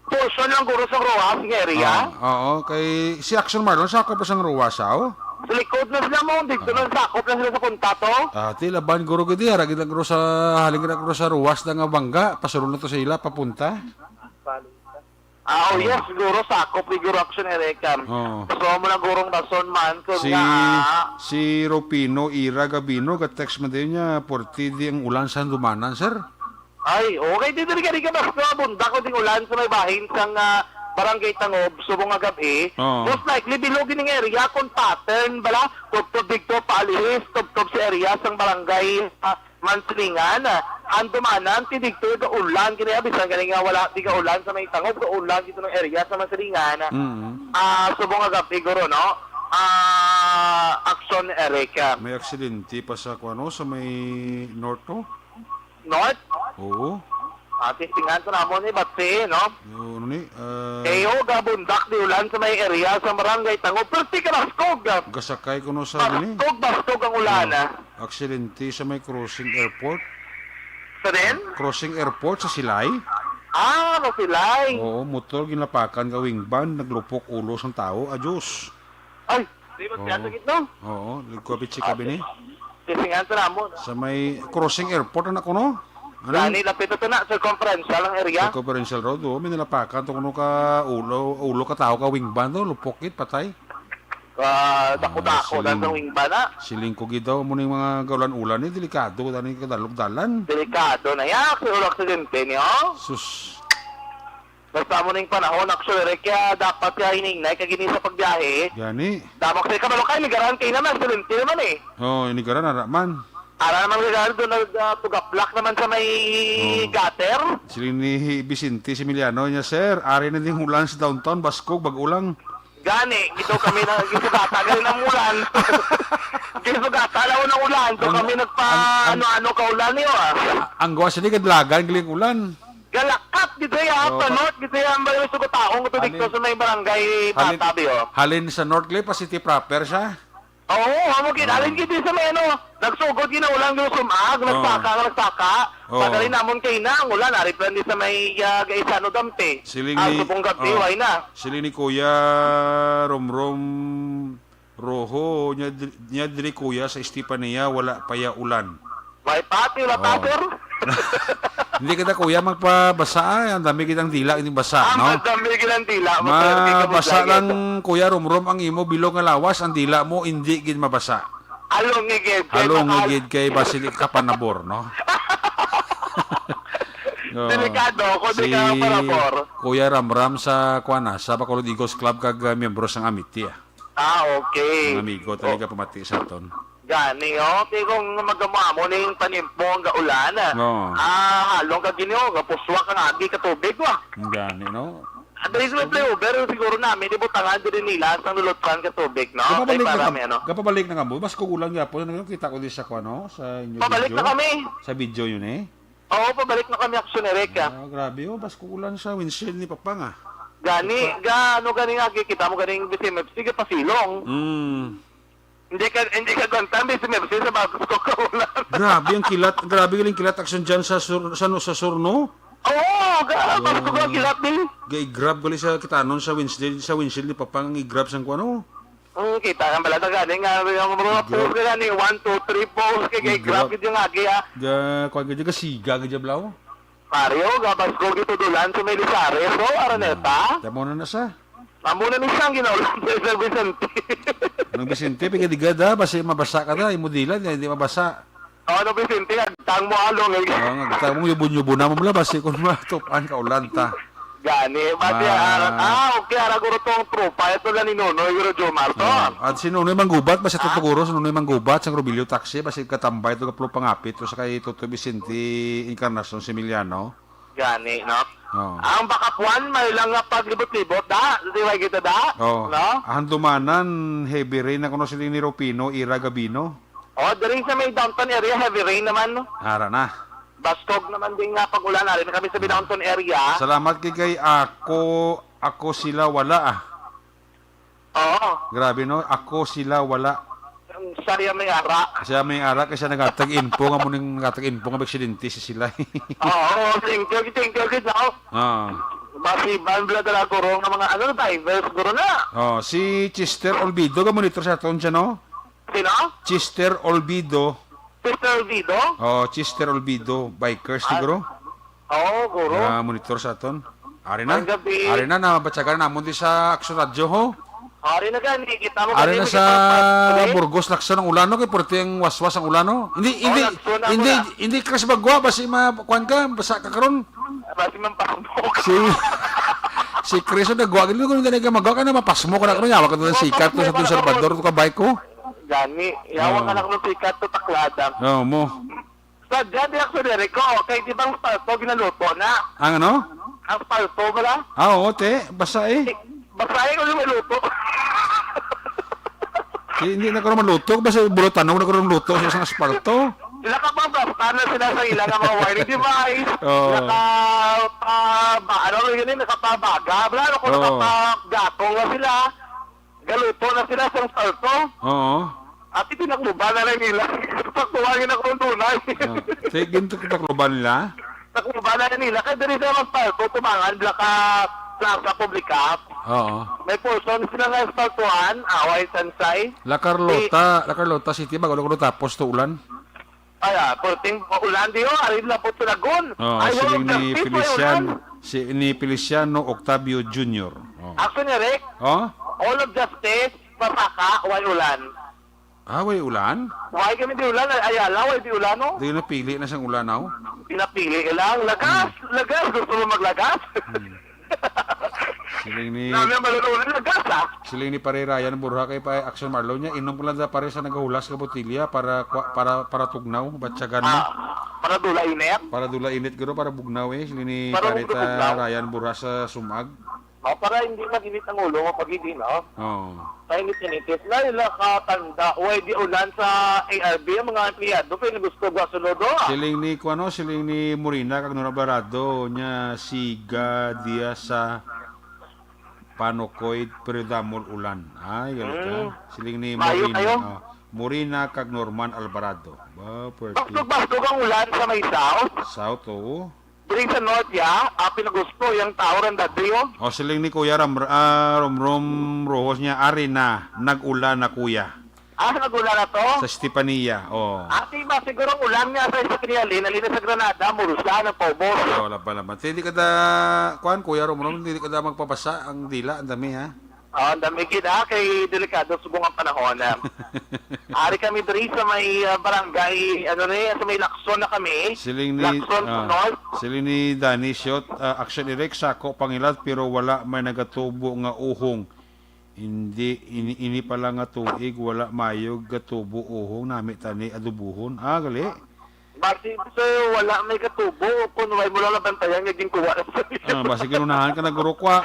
Portion lang guro sa Ruwas nga area. Ah, oo, kay si Action Marlon, sakop pa sang Ruwas, aw? Sa likod na sila mo, dito na sakop na sila sa punta to. Ah, ti laban guro gid, ara gid lang guro sa, halin gid lang guro sa Ruwas na nga bangga, pasulod na to sa ila, papunta. Ah, oh, Oo. Yes, siguro sakop ni Guro Action Area ka. Oo. So, mo lang gurong rason man, kung Si, nga, ah, si Rufino Ira Gabino, ga-text man din niya, forty di ang ulan sa handumanan, sir. Ay, okay. Di diri ka, di ka basta bundak o ding ulan sa may bahin sang, ah, Barangay Tangob, subong nga gab-i. Oo. Most likely, bilog ining area kung pattern, bala, tubtob dito, paalihis, tubtob sa area sang Barangay, ah, Mansilingan. Ah, ang dumanan, ti dito, gaulan, kini, ah, bisan gani nga wala, di gaulan sa may Tangob, gaulan dito ng area sa Mansilingan. Mm. Ah, subong nga gab-i, guro, no? Ah, action, Eric. May aksidente pa sa, kuno, sa may North, no? North? Oo. Ah, testingan ko namo ni Batsi, no? Yo, ano ni? Ah, Kayo, gabundak di ulan sa may area sa Barangay Tangob. Pero di ka baskog. Gasakay ko no sa ano ni? Baskog, baskog ang ulan, Oo. ah. Aksidente sa may crossing airport. Sa din? Crossing airport sa Silay. Ah, sa Silay. Oo, motor ginapakan ka wing van, naglupok ulo sang tao. Adyos. Ay, di ba Oo. Teatro gid, no? Oo, nagkabit si Ah, Kabini. Testingan sa namo, no? Sa may crossing airport, anak ko, no? Ano? Gani, lapit na to na, circumferential ang area. Circumferential road, oh, may nalapakan to kuno ka ulo, ulo ka tao ka wing van to, lupokit, patay. Ka, dako-dako Ah, lang sa siling, wing van, ah. Siling ko gid daw, mo ning mga gaulan-ulan, eh, delikado, dani kadalog dalan. Delikado na, ya, si ulo aksidente niyo. Sus. Basta mo ning panahon, actually, Rick, kaya dapat kaya hiningnay, kaya gini sa pagbiyahe. Gani. Dapat sa kabalo kay, nigaran kayo naman, silente naman eh. Oh, nigaran, ara man. Ara naman, nigaran, doon nag, ah, tugaplak naman sa may Oh. gutter. Sila ni Vicente Similiano niya, "Sir, ari na ding ulan sa downtown, baskog, bag-ulang." Gani, gito kami na, gisugata, gani ng ulan. Gisugata, laon ng ulan. So Ang, kami nagpa, ang, ang, ano-ano ka ulan niyo, ah. A-, ang gawa sila, kadlagan, galing ulan. Galakat, gito ya, Oo, sa pa- north, gito ya, ang may sugataon ko Ani-, dito sa may barangay halin, Batabi, oh. Halin sa North Clay, pa city proper siya? Oo, amo gid, Oo. Halin gid sa may ano, nagsugod gid na ulan yung sumag, Oo. nagsaka, nagsaka. Oo. Pagdali namon kay na, ang ulan, ari pa lang di sa may, ah, Gaisano Dampi. Siling Ah, ni, subong gabi, oo. Way na. Siling ni Kuya Romrom Roho, nya dri-, nya diri, kuya, sa Estefania, wala pa ya ulan. May pati, wala pa, Oh. sir? Hindi kita, kuya, magpabasa, ah. Ang dami kitang dila, hindi basa, Ah, no? Ang dami kitang dila, Ma-, sir. Hindi ka basa magdagit. Lang, Kuya Romrom, ang imo bilog nga lawas, ang dila mo, hindi gid mabasa. Halong igid, kay Halong makal- igid kay Basilic Kapanabor, no? Oo. Delikado, kung di Si ka parabor. Kuya Ramram sa, kuwan na, sa Bacolod Eagles Club kag, ah, miyembro sang Amity, ah. Ah, okay. Mga amigo, talaga Oh. pamati sa aton. Gani, oh. Kay kung magamo-amo ning panimpo nga ulan, ah, Oo. ah, halong ka gini, oh, gapuswa ka nga agi ka tubig, wa. Gani, no? At least may flyover, siguro namin, ibutangan diri nila sang lulutran ka tubig, no? Kay Gapabalik na para kam-, may ano. gapabalik na kamo. Mas kukulang gyapon. Ano yung kita ko di sa kuwan, no? Sa inyo Pabalik video? na kami. Sa video yun, eh. Oo, pabalik na kami, Action Eric, ah. Ah, grabe, oh. Mas kukulang sa windshield ni Papa nga. Gani, Papa. ga, ano gani nga, kita mo ganing B C M F C, gapasilong. Mm. Hindi ka, hindi ka gontan, B C M F C sa bago ko kaulan. Grabe ang kilat, grabe galing kilat action dyan sa sur-, sa, no, sa sur, no? Oo, ga-, Wow. bago ko ang kilat, eh. Ga-grab gali sa kitanon sa windshield, sa windshield ni Papa ang i-grab sang kuwan, oh. Ang kita ang balata gani nga, yung mga Grab. post ka gani, one, two, three post, kay, kay Grab. grab gid yung agi, ah. Ga, kuwan gid, gasiga gid, Blaw. Mario, gabas ko gitudulan sa may Lisares, oh, Araneta. Ah, tamo na na sa. Amo na ni siyang ginaulan sa Vicente. Nang Vicente, pigadiga da, basi mabasa ka da, imo dila, di, di mabasa. Oh, no, Vicente, agtang mo, along, eh. Oh, nga, agtang mo, yubon-yubon na mo, bala, basi kung matupan ka, ulan ta. Gani, basi, Ma- ah, ah, okay, ara guro tong tropa, ito na ni Nonoy, Guro Jomar, to. Oh, at si Nonoy Manggubat, basi Ah? tutuguro, si Nonoy Manggubat, sa Robilio Taxi, basi katambay, ito kaplo pangapit, to sa kay Toto Vicente Encarnacion Similiano. Gani, no? Oo. Ang bakapuan, may lang nga paglibot-libot, da? Di ba kita, da? Oo. No? Ang dumanan, heavy rain na kuno sila ni Rufino, Ira Gabino. Oh, diri sa may downtown area, heavy rain naman, no? Ara na. Baskog naman din nga pag-ulan, ari na kami sa may downtown area. Salamat kay, kay ako, ako sila wala, ah. Oo. Grabe, no? Ako sila wala. Ang saya may ara. Siya may ara, kay siya nagatag info nga mo ning nagatag info nga aksidente si sila. Oo, thank you, thank you, gid, no? Ah. Basi, ban, bla, dala, guro, nga mga, ano, divers, guro na. Oh, si Chester Olvido, ga monitor sa aton siya, no? Sino? Chester Olvido. Chester Olvido? Oh, Chester Olvido, bikers, Ah. siguro? Oo, guro. Nga monitor sa aton. Ari na. Ang gabi. Ari na, nabatyagan namon di sa Action Radio, ho. Ari na gani, kita mo Ari gani, na may sa kita pa, Burgos, lakson ang ulan, no? Kay puwerte ang waswas ang ulan, no? Hindi, Oh, hindi, lakson ang hindi, ulan. hindi, Chris, bagwa, basi ma-, kuwan ka, basa ka karon. Basi man pasmok. Si, si Chris, ang nagwa, hindi ko hindi ka magwa, ka na mapasmok ka na, kami, yawa ka doon, Oo, sikat to sa pasmok doon, ka na, Salvador, to ka bike ko. Gani, yawa ka Oh. na, kung sikat to, taklada. Oo, mo. Sa dyan, di ako sa diri ko. Kay di bang palto, ginaluto na? Ang ano? Ang palto, bala? Ah, oo, te. Basa eh. Eh, basa eh, kung luto. Di, hindi na ko naman luto. Basta bulutanog na ko naman luto sa isang aspalto. Nakapabasta na sila sa ila nga mga wiring device. Oo. Naka, pa, ba, ano yun eh, nakapabaga. Bala, ano kung Oo. nakapagatong na sila. Galuto na sila sa palto. Oo. At itinakluban na lang nila. Saktuhan yun ako ng tunay. Ah. Sige, ginto kita takluban nila. Takluban na lang nila. Kaya diri sa magpalto, tumangan, bla ka Plaza Publica. Oo. May portion sila nga espaltuhan, away, sansay. La Carlota, La Carlota City, bago ko tapos to ulan. Ay, ah, perting ulan di, oh, ari na po Sulagon. Oh, Ay, siling Holy ni Justice, may Felician-, ulan. si, ni Feliciano Octavio Junior. Oh. Action ni Rick. Oh? All of Justice, Pasaka, way ulan. Ah, way ulan? Way kami di ulan, ay, Ayala, way di ulan, no? Di napili na sang ulan, oh. Pinapili lang. Lagas, Hmm. lagas, gusto mo maglagas? Hmm. Siling ni Sabi ang malulunan, lagas, ah. Siling ni Pare Ryan Burha kay pa Action Marlon niya, inom ko lang sa pare sa nagahulas ka botilya para kwa-, para, para tugnaw, batyagan mo. Ah, para dula init? Para dula init, guro, para bugnaw eh. Siling ni Para Pare bugnaw, ta bugnaw. Ryan Burha sa Sumag. Oh, para hindi mag-init ang ulo mo pag hindi, no? Oo. Painit-init. Laila ka tanda, way di ulan sa A R B, ang mga empleyado, kaya gusto ba sunodo, ah? Siling ni, kuwano, siling ni Morina, kag Nora Barado, niya, siga, diya sa Panokoy, pero damol ulan. Ay, galit ka. Hmm. Siling ni Mayo Morina, kayo? Ah, Morina kag Norman Alvarado. Ba, pwerte. Baskog-baskog ang ulan sa may south. South, oo. Diri sa north, ya, ah, pinagusto yung tao ran dadri, oh. O, siling ni Kuya Ram-, ah, Romrom Rohos niya, "Ari na, nag-ulan na, Kuya." Ah, nag-ulan na to? Sa Estepania, oh. Ah, di ba, siguro ang ulan nga sa Estepania, Lin, alin na sa Granada, Mursa, nagpaubos. Oh, laban, laban. Hindi ka da, kuan, Kuya Romrom, hindi ka da magpabasa ang dila, ang dami, ha? Ah, ang dami gid, ah, kay delikado subong ang panahon, ah. Ari kami diri sa may, ah, barangay, ano ni, sa may Lacson na kami. Siling ni, Lacson ah, North. Siling ni Danny Shot, ah, "Actually, Rex, sako pangilad, pero wala may nagatubo nga uhong. Hindi, ini, ini pala nga tuig, wala mayo gatubo uhong, nami tani adubuhon." Ah, gali. Basi, sir, wala may katubo kung wala mo lang nabantayan nga ginkuha na sa Ah, basi ginunahan ka na gurukwa.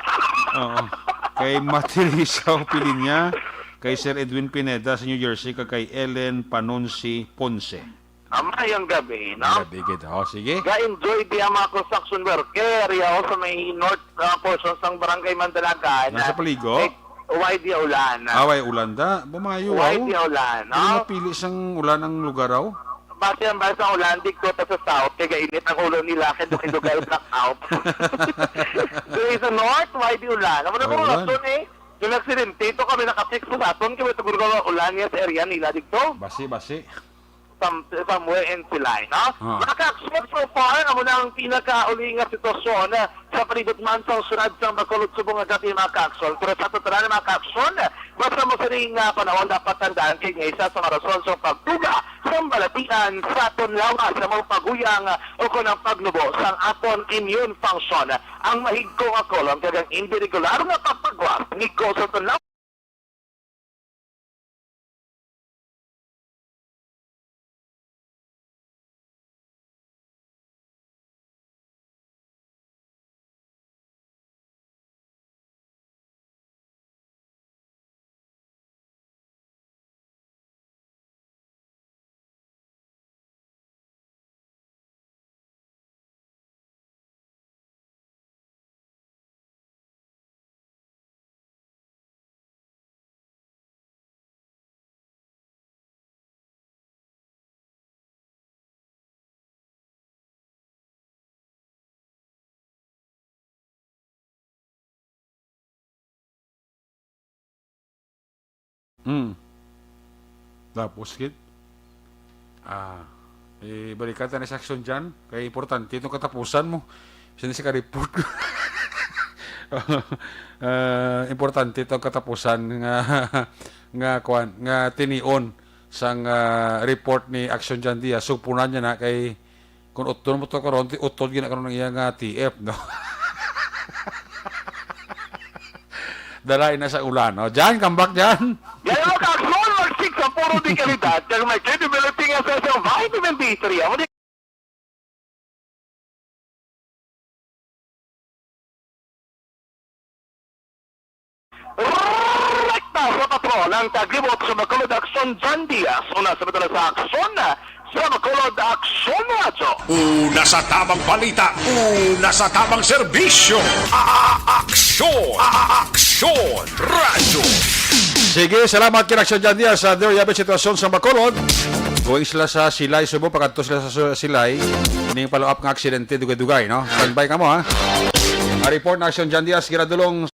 Oo. Kay Mati Rizal Pilinya, kay Sir Edwin Pineda sa New Jersey, kag kay Ellen Panonsi Ponce. Ah, maayong gabi, no? Gabi gid. Oh, sige. Ga-enjoy di ang mga construction worker, yaw, sa may north, ah, portion sang Barangay Mandalagan. Nasa Paligo? Eh, why di ulan? Ah, why ulan da? Bumayo, Why wow. di ulan, Dili no? mapili sang ulan ang lugar, aw? Base ang base ang ulan, dito ta sa south, kay gainit ang ulo nila, kay dugay-dugay blackout. Diri sa north, why di ulan? Amo na Why ko ulan? rason, eh. Yung aksidente, ito kami naka-fix sa aton, kaya ito guro ulan niya sa area nila dito. Basi, basi. Some, somewhere in Silay, no? Ah. Mga ka-aksyon, so far, amo na ang pinakauli nga sitwasyon, ah, sa palibot man sa syudad sang Bacolod subong nga gabi, mga ka-aksyon. Pero sa total, mga ka-aksyon, basta mo sining, ah, panahon, dapat tandaan kay nga isa sa mga rason sa pagduga sang balatian sa aton lawas, sa mga paguyang, ah, o kon ang pagnubo sang aton immune function, ang mahigko nga colon kag ang indi regular nga pagpagwas ni ko sa aton lawas. Hmm. Tapos, kit, ah, eh, balikan ta na sa aksyon dyan. Kay importante itong katapusan mo. Sino si ka-report? Ah, importante itong katapusan nga, nga, kuwan, nga tinion sang, ah, report ni Aksyon Jan Diaz. Sugpunan niya na kay kung utod mo to karon, ti-, utod gina karon ang iya nga T F, no? Dalay na sa ulan, no? Jan, come back, Jan. Yan ang mga kaagsoon, magsik sa puro di kalidad, kag may credibility nga sa isang vitamin D three. Amo di Rekta sa patrol ang taglibot sa Bacolod Aksyon, Jan Diaz. Una sa Bacolod sa Aksyon, sa Bacolod Aksyon Radyo. Una sa tamang balita, una sa tamang serbisyo. A-, a-, Aksyon, A-, a-, Aksyon Radyo. Sige, salamat kay Aksyon Jan Diaz sa Dear Yabit Sitwasyon sa Bacolod. Going sila sa Silay, Subo, pagkadto sila sa Su-, Silay. Ning follow-up nga aksidente, dugay-dugay, no? Standby ka mo, ha? A report na Aksyon Jan Diaz, ginadulong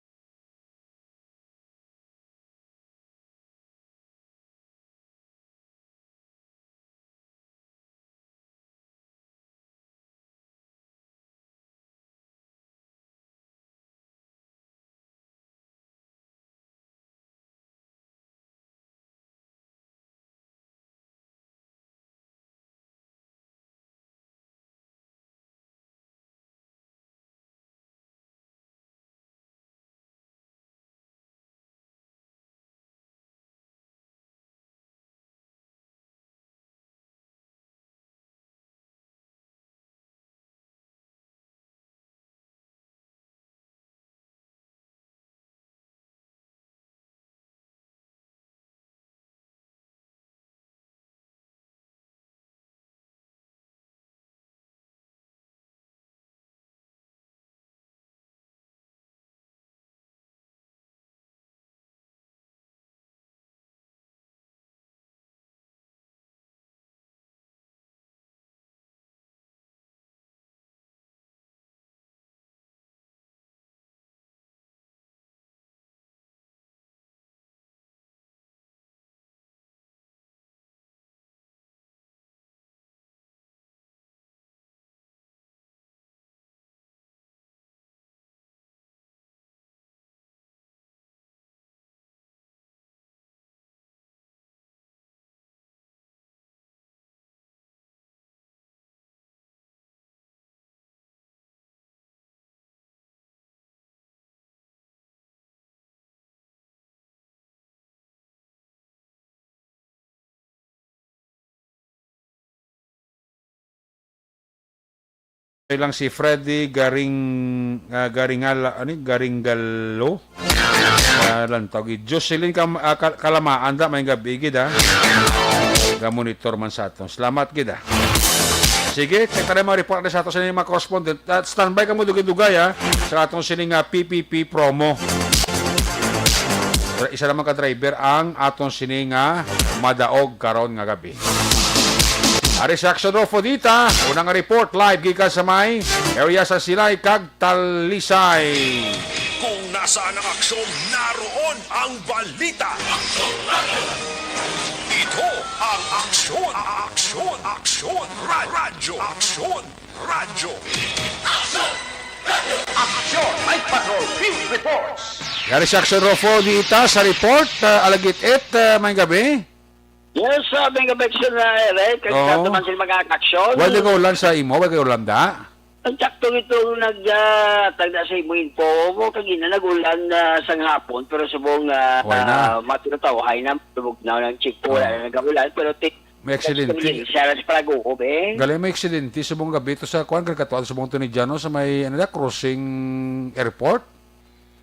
Lang si Freddy Garing, ah, Garingala, ani? Garinggalo? Ah, lantaw gid. Jocelyn Kam-, ah, Kal-, Kalamaan da, may gabi gid, ha? Ga-monitor man sa aton. Salamat gid, ha? Sige, check tayo mga report na sa ato sa mga correspondent. At standby ka mo, dugay-dugay, ha? Sa atong sining, ah, P P P promo. Isa naman ka driver ang atong sining, ah, madaog karon nga gabi. Ari si Action Rofo Dita, unang report live gikan sa may area sa Silay kag Talisay. Kung nasaan ang aksyon, naroon ang balita. Ito ang Aksyon, Aksyon, Aksyon, Ra-, Radyo, Aksyon, Radyo. Action! Night Patrol Field Reports. Yari si Action Rofo Dita sa report, ah, alagit it, ah, may gabi. Yes, uh, may gabi, Action, uh, Eric. Kag Oo. Sa naman sila mag-action. Wala ka ulan sa imo, wala ka ulan da? Ang sakto ito nag, ah, tagda sa imo info mo, kagina nag-ulan, ah, sang hapon, pero subong, ah, Wala na. Ah, matulog-tawhay na, tubog na ng chip, wala Oo. Na nag-ulan, pero ti-, May aksidente. Siya lang sa Paraguob, eh. Gali may aksidente subong gabi to sa kuan, kagkatuan subong to ni Jano sa may, ano na, crossing airport?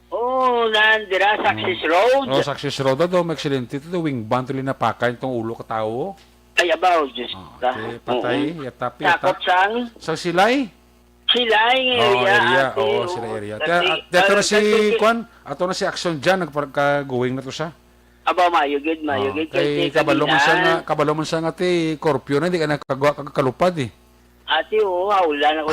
Oh, nandira, Success Mm. Road. Oh, Success Road daw, may aksidente to, wing van to, linapakan itong ulo ka tao. Ay, abaw, Diyos Ah, ka. Okay, patay, Oo. Yatapi, Sakop yata. Sang? Sa Silay? Silay, Oh, area, area. ate, Oo, oo. Silay area. Kasi, Kaya, ah, ato na parang si, kasi, kuan, ato na si Action dyan, nagpagka-going na to siya. Abaw, mayo gid, mayo Oh, gid. Kay Kay, kay kabalo man siya kanina nga, kabalo man siya nga, te, curfew na, di ka nakagawa, kag kalupad, eh. Ate, oo, ah, ulan ako.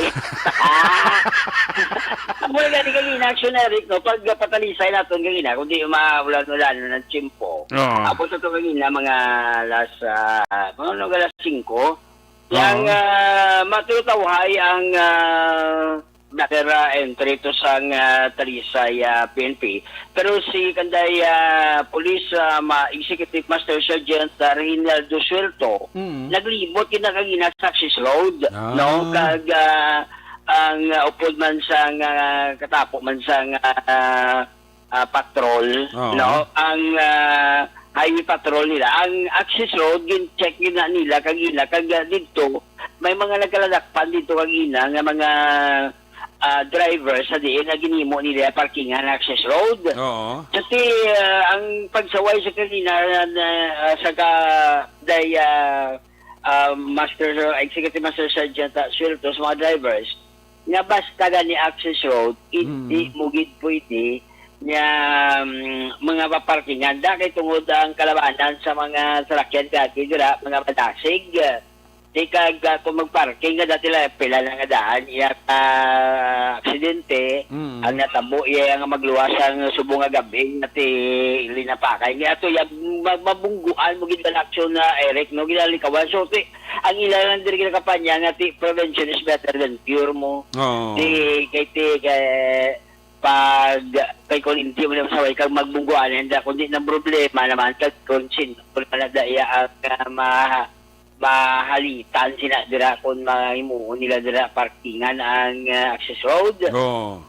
Amo na gani kagina, Action Eric, no? Pag, ah, patalisay naton kagina, kung di maulan-ulan ng tiyempo. Oo. Abot na to kagina, mga alas, ah, mga, mga alas singko. Yang, Oo. Ah, matutawhay ang, ah, Blackera entry to sang, ah, Talisay, ah, P N P. Pero si kanday, ah, Police, ah, ma-, Executive Master Sergeant, ah, Reynaldo Suelto, Mm. naglibot gid na kagina sa Success Road, Ah. no? Kag, ah, ang, ah, upod man sang, ah, katapo man sang, ah, ah, patrol, Oo. no? Ang, ah, highway patrol nila. Ang access road, gin-check gid na nila kagina, kag, ah, didto, may mga nagkaladakpan didto kagina nga mga, ah, driver sa diin nga ginhimo nila parkingan ang access road. Oo. Kasi, ah, ang pagsaway sa kanina na, na, ah, sa kanday, ah, ah, Master, Executive Master Sergeant, ah, Suelto sa mga drivers, nga basta gani access road, hindi Mm. mo gid pwede nga, mm, mga paparkingan. Da kay tungod ang kalabanan sa mga salakyan gati dira, mga madasig. Di kag, ah, kung magparking nga dati lang, pila na nga daan, iya ka aksidente, Mm. ang natabo, iya nga magluwas ang subong nga gabi, nga ti linapakay. Nga ato, iya, ma-, mabungguan mo gid ang aksyon na, Eric, no? Ginalikawan. So, ti, ang ila lang diri ginakampanya nga ti, "Prevention is better than cure" mo. Oo. Ti, kay ti, kay, pag, kay kung hindi mo naman saway kag magbungguan, hindi, kundi ng problema naman, kag kung sin-, kung wala da iya ang, ah, ma-, mahalitan sila dira kung mahimuon nila dira parkingan ang, ah, access road. Oo.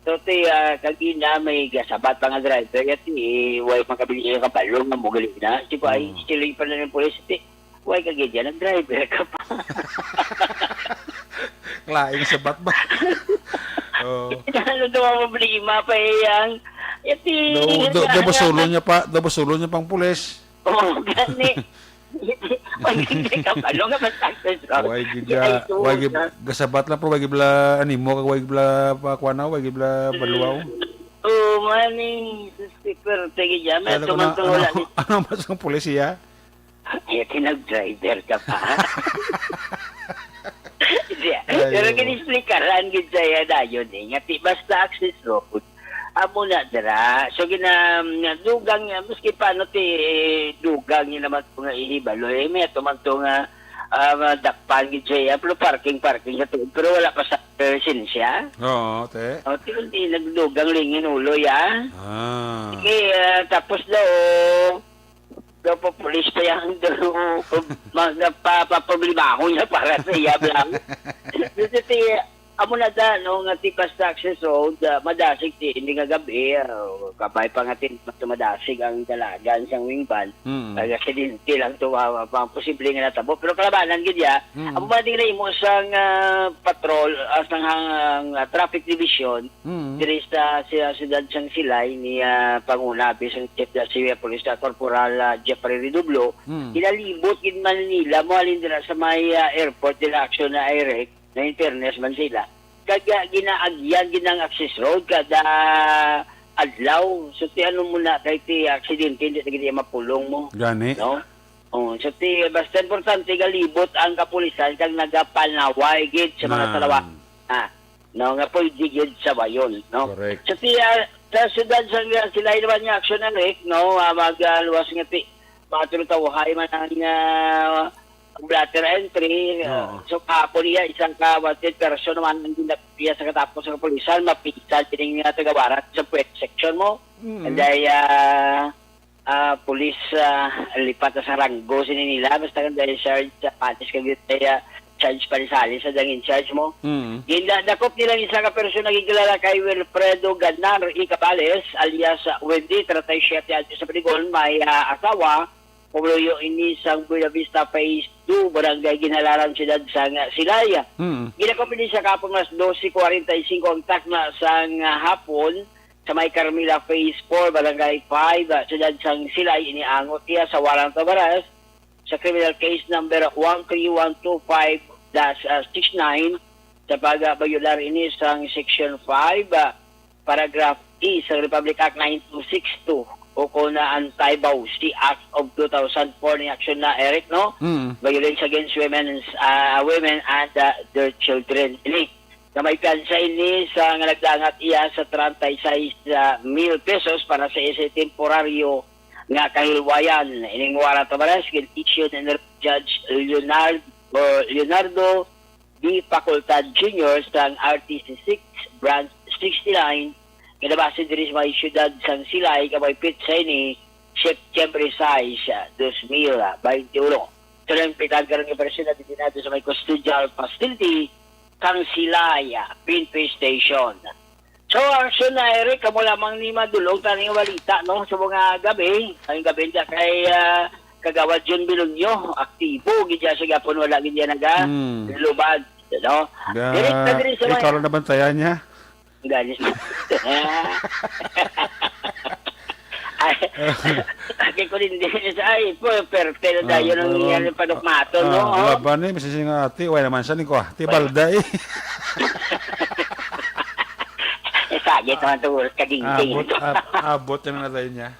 So, ti, ah, kagina may gasabat pa nga driver, yati, eh, way makabili ka kabalo nga mo gali na. Di ba, ay, Mm. sila yung pala ng pulis, ti, way ka gid yan, nag-driver ka pa. Laing sabat ba? Oo. Ano daw ang problema pa, eh, ang, yati, Do, do, do, basulon niya pa, do, basulon niya pang pulis. Oo, gani. Way gid kabalo nga mas access road. Way gid Di ay ya, way gid, tuod na. Gasabat lang, pero way gid bala animo, kag way gid bala pa, kuwan na, way gid bala baluaw. Oo, maning, sus, super, sige, ya, may Kaya ko na, tumantong ano, wala ni ano mas ang pulis iya? Ay, tinag-driver ka pa. Di, Ay, pero oo. Gini-explikaran gid sa iya dayon, eh, nga ti-, basta access road, amo na dira. So, gina-, dugang niya, maski paano ti-, dugang niya naman to nga ihibalo, eh, may ato man to nga, ah, madakpan gid siya, pero parking, parking sa tuod, pero wala pa sa lisensya. Oo, te. O, ti, hindi nagdugang lingin ulo, ya. Ah. Sige, ah, tapos daw, daw pa pulis pa yang daw, mag-, pa-, pa-, problemahon niya para sa iya lang. Dito ti, Amo na da, no, nga ti Pasta Access Road, ah, madasig ti, hindi nga gabi, ah, kabay pa nga ti, madasig ang dalagan sang wing van. Mm. Kaya aksidente lang to, ah, ang posible nga natabo. Pero kalabanan gid ya, Mm. amo ba din nahimo sang, ah, patrol, ah, sang hang, ah, traffic division, Mm. diri sa, sa siyudad sang Silay ni, ah, Panguna, bisang Chief da Civil Police, ah, Corporal, ah, Jeffrey Redoblo, Mm. ginalibot gid man nila, mo halin dira sa may, ah, airport, dira aksyon na Eric, na in fairness man sila. Kag, ah, ginaagyan gid ang access road kada adlaw. So, ti ano mo na, kay ti aksidente, hindi na gid mapulong mo. Gani. No? Oh, so, ti, basta importante, galibot ang kapulisan kag nagapanaway gid sa mga Nan. salawa. Ah, no, nga pwede gid sawayon, no? Correct. So, ti, ah, sa siyudad sa Silay naman nga aksyon na, Rick, no? Ah, mag, ah, luwas nga ti, mga tulutawhay man ang, ah, blotter entry. Ah, Oo. so, kahapon niya, isang ka wanted person naman ang ginapiya sa katapos sa kapulisan, mapisan din nga taga-warrant sa puwet section mo. Mm. And ay, ah, ah, pulis, ah, lipat na sa ranggo sini nila, basta kang dahil charge sa patis kag, ah, charge pa rin sa alis sa dang in charge mo. Mm. Ginadakop nila ang isa ka person na gikilala kay Wilfredo Ganar Icabales, alias, ah, Wendy, treinta y siete anyos sa Piligon, may, ah, asawa, pumuluyo ini sang Buena Vista Phase two, Barangay Ginhalaran, Siyudad sang, ah, Silay. Mm. Ginakop ini sa kahapon mas dose kwarenta y singko ang takna sang, ah, hapon sa may Carmela Phase four, Barangay five, ah, Siyudad sang Silay. Iniangot iya sa warrant of arrest sa criminal case number one three one two five dash six nine sa pagbayolar ini sang Section five, ah, paragraph E sa Republic Act nine two six two o kung na Anti-Bawsi Act of two thousand four ni aksyon na, Eric, no? Mm. Violence against women's, ah, women and, ah, their children. Ini, na may piyansa ini sa nga nagdangat iya sa treinta y seis mil pesos para sa isa temporaryo nga kahilwayan. Ining warrant of arrest gin-issue ni Judge Leonard, or Leonardo D. Facultad Junior sang R T C six, Branch sixty-nine, nga nabase diri sa may siyudad sang Silay, nga may petsa ini, September sais, ah, dos mil baynte uno. Sa nang pitan karon nga personal, detenado sa may custodial facility sang Silay, ah, P N P Station. So, aksyon na, Eric, kamo lamang ni madulog tani nga balita, no? Sa mga gabi, ang gabi niya kay, ah, Kagawad John Bilonyo, aktibo gid siya sa gapon, wala gid siya naga Hmm. lubad, no? Ga-, Diri, diri sa ikaw mga lang nabantayan niya? Gani. Ay, agi ko din din sa, ay, po, perte na Ah, tayo ng ah, yan, panukmaton, ah, no? Oh. Laban eh, masisi nga ati, wala naman siya ni ko, ati Wala. Balda eh. Eh, sagit naman to, oras ka din, Abot, din. ab-, abot yung natay niya.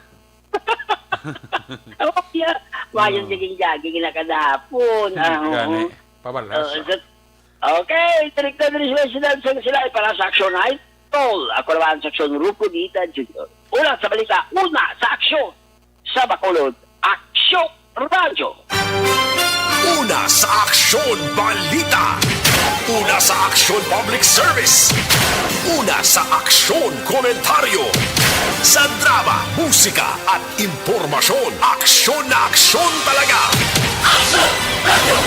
Oh, yeah. Mayo Ah. Sige, jogging na kada hapon. Ah, oo. Gani, pabalas, Oo, ah. sa Okay, direkta diri sa Residence sang Silay para sa Aksyon Night. Tol, ako naman sa Aksyon, Rufo Dita Junior. Una sa balita, una sa aksyon. Sa Bacolod, Aksyon Radyo. Una sa Aksyon Balita. Una sa Aksyon Public Service. Una sa Aksyon Komentaryo. Sa drama, musika at impormasyon. Aksyon na aksyon talaga. Aksyon Radyo.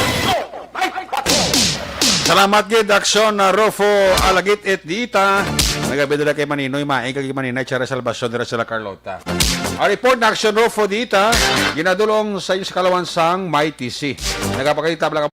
Salamat gid, Aksyon, uh, Rufo Alagit-it Dita. Nagabidala kay Maninoy Maing kag Maninay Chara Salvacion dira sila Carlota. Ang report na Aksyon Rufo Dita, ginadulong sa inyo sa kalawan sang Mighty C. Nagapakita lang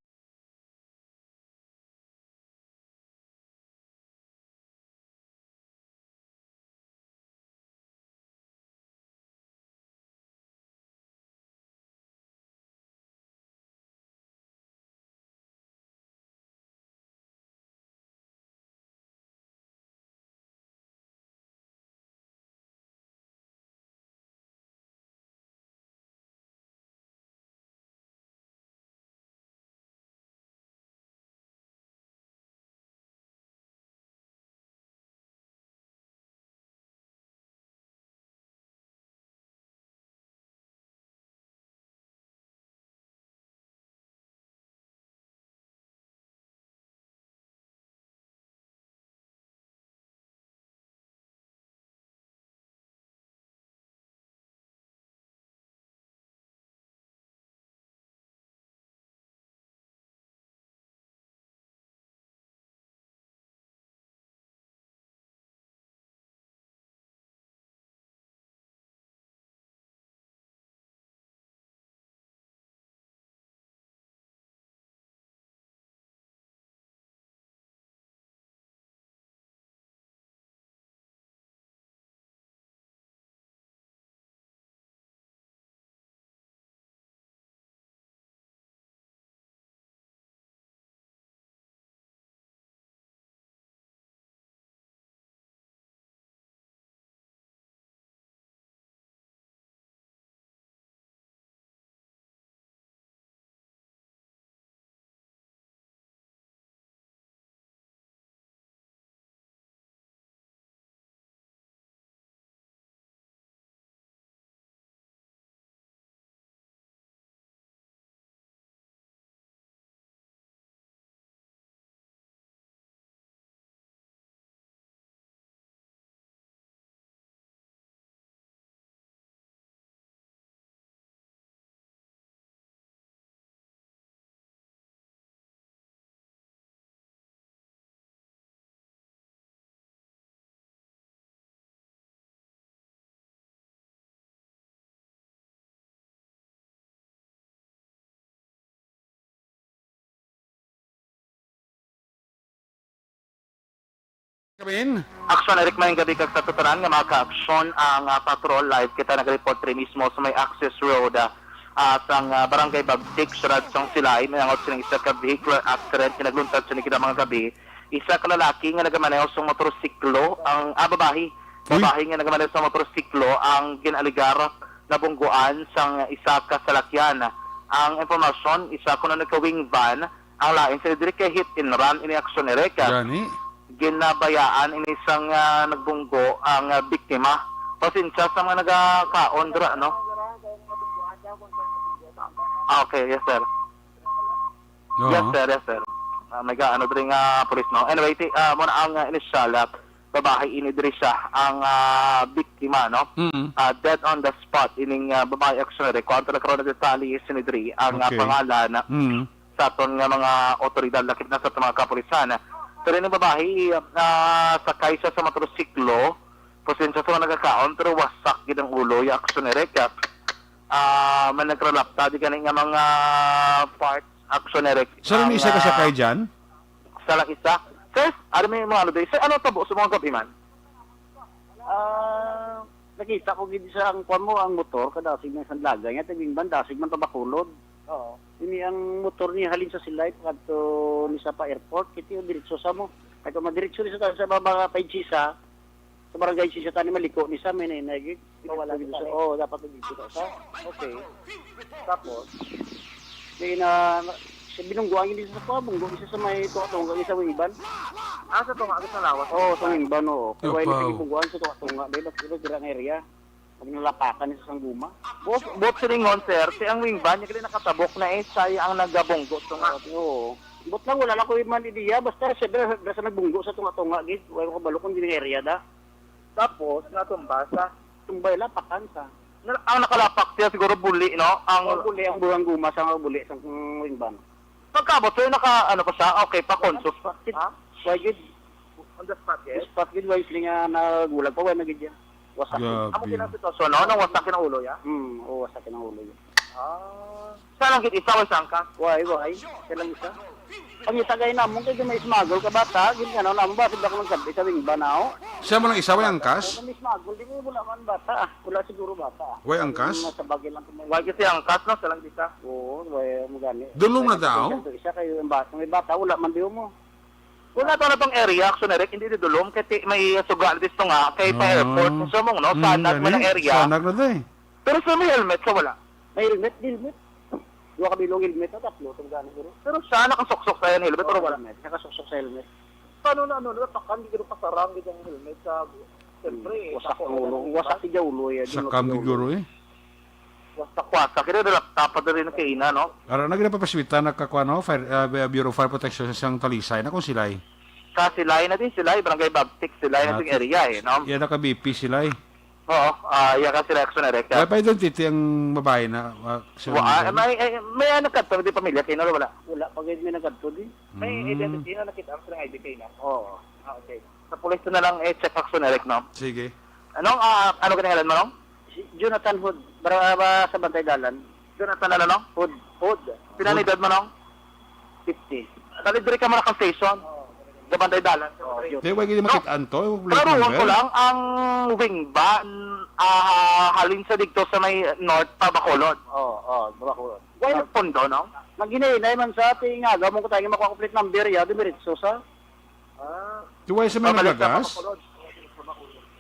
Kamin. Aksyon, Eric, maayong gabi kag sa tanan nga mga ka-aksyon. Ang, ah, patrol, live kita nag-report diri mismo sa may access road, ah, ah, sang, ah, Barangay Bagtik, Siyudad sang Silay. May angot sining isa ka vehicular accident nga nagluntad sini kina mga gabi. Isa ka lalaki nga nagamaneho sa motorsiklo, ang, ah, babayi. Uy. Babayi nga nagamaneho sa motorsiklo ang gin-alegar nabungguan sang isa ka salakyan. Ang impormasyon, isa kuno ni ka wing van, ang lain sa diri kay hit and run ini aksyon, Eric. Gani? Ginabayaan ini sang, ah, nagbunggo ang, ah, biktima. Pasensya sa mga nagakaon dira, no? Ah, okay, yes, sir. Oo. Yes, sir, yes, sir. Ah, may ga-, ano diri nga pulis, no? Anyway, ti-, ah, muna ang, ah, inisyal, ah, babayi ini diri siya, ang, ah, biktima, no? Mm. Ah, dead on the spot ining, ah, babayi, actually. Kuwanto na karon na detalye sini diri ang, ah, Okay. pangalan, ah, Mm. sa aton nga mga otoridad, lakip na sa aton mga kapulisan. Pero ining babayi, ah, sakay siya sa motorsiklo, pasensya sa mga nagakaon, pero wasak gid ang ulo, ya, aksyon, Eric, ah. Ah, may nagralapta di gani nga mga parts, aksyon, Eric. Sir, ang Ang, isa ka ah, sakay dyan? Sa lang isa. Sir, ano may mga ano, sir, ano tabo sa mga gabi man? Ah, nakita ko gid sa ang kwan mo, ang motor, kadasig ng Sanlaga, nga tabing bandasig man pa Bacolod. Oo. Ini ang motor ni halin sa Silay, pagkadto ni sa pa airport, kiti yung diretso sa mo. Ay, kung madiretso ni sa, sa baba, kay Chisa, sa barangay Chisa, tani maliko ni sa, may nainay, gid. Mawala Dito sa, sa, oo, dapat dito ka sa. Okay. Tapos? Di na, na, siya binungguan, hindi sa kuha, bunggo, isa sa may tunga-tunga, isa sa iban. Ah, sa tunga, sa lawas. Oo, sa iban, oo. Kaya wala Kapaw. Nagibungguan sa tunga-tunga, di ba? Pero dira ang area. Pag nalapakan niya sa sangguma. Buot, buot silingon, sir, si ang wing van, yung nakatabok na eh, siya ang nagabunggo, tunga. Oo. Buot lang, wala lang ko man ideya. Basta siya, basta, basta nagbunggo sa tunga-tunga, gid. Wala ko kabalo kung di area da. Tapos, natumba sa? Tumbay, lapakan sa. Na, ang nakalapak siya siguro buli, no? Ang Oh, buli, ang buhang guma sa mga buli sa wing van. Pagkabot, sir, naka, ano pa siya? Okay, pa conscious pa. Ha? Why gid? On the spot, yes? Spot gid, why sila nga nagulag pa, why na gid yan? Wasak gid. Grabe. Amo gid ang sitwasyon, no? Nang wasak ang ulo, ya? Hmm, oo, wasak ang ulo, ya. Ah. Sa lang gid isa, way sangka? Way, way. Sa lang isa. Pangita kay namon kay may smuggle ka bata, gid nga, no? Namon ba, sila ko nagsabi sa wing van, oh. Siya mo lang isa, way angkas? Kung may smuggle, di mo wala man bata, ah. Wala siguro bata, ah. Way angkas? Nasa bagay lang kung may Way kasi angkas, no? Sa lang isa. Oo, way, magani. Dulom na daw? Isa kayo, yung bata, may bata, wala man di mo. Wala to na tong area, action, Eric, hindi didulom, kay ti-, may suga na disto nga, kay pa Ah. airport, sa mong, no? Mm, Sanag man ang gani. Area. Sanag na to eh. Pero sa may helmet, sa wala. May helmet, di helmet. Dua ka bilog helmet, na tatlo, sa gani, guro. Pero siya nakasuksok sa yan helmet, pero wala. Helmet, nakasuksok sa helmet. Paano na, ano, natapakan, di gid pasarang, gid ang helmet sa, siyempre, Hmm, wasak ako, ang ulo, wala. Wasak si Jaulo, eh, di mo Sakam siguro. Siguro, eh. Wasak-wasak, kaya nalapta pa diri na kaina, no? Ara, nagre pa paswita, nakakuha, no? Fire, ah, Bureau of Fire Protection sa siyang Talisay, na kung silay. Sa Silay na din, Silay, Barangay Bagtik, Silay na Ah, ding area, eh, no? Yan, naka-B P Silay. Oo, ah, iya ka sila, action, Eric, ah. Wala pa identity ang babae na, ah, sa Wa-, ah, may, eh, may, ah, nagkadto di pamilya kayo, no? Wala. Wala pa gid may nagkadto di. May Mm. Identity na nakita ang silang I D kayo, no? Oo. Ah, okay. Sa pulis na lang, eh, check action, Eric, no? Sige. Anong, ah, ano ka ngalan mo, no? Si Jonathan Hood, bara, ba, sa Bantay Dalan. Jonathan, ano, no? Hood. Hood. Pila na Hood. Edad mo, no? Fifty. Dali, diri ka mo na station. Sa Bantay Dalan. Oh, yun. Di, wag yun No. Makita anto, wag plate Klaro, number. Ko lang, ang wing van, ah, halin sa dito sa may north pa, Bacolod. Oh, oh, Bacolod. Why Ah. Nagpundo, no? Naghinay-hinay man sa ating nga, gamon ko tayo nga makuha ko plate number, ya, dumiritso sa Ah. Di, why sa may Pabalik sa nagagas? Bacolod.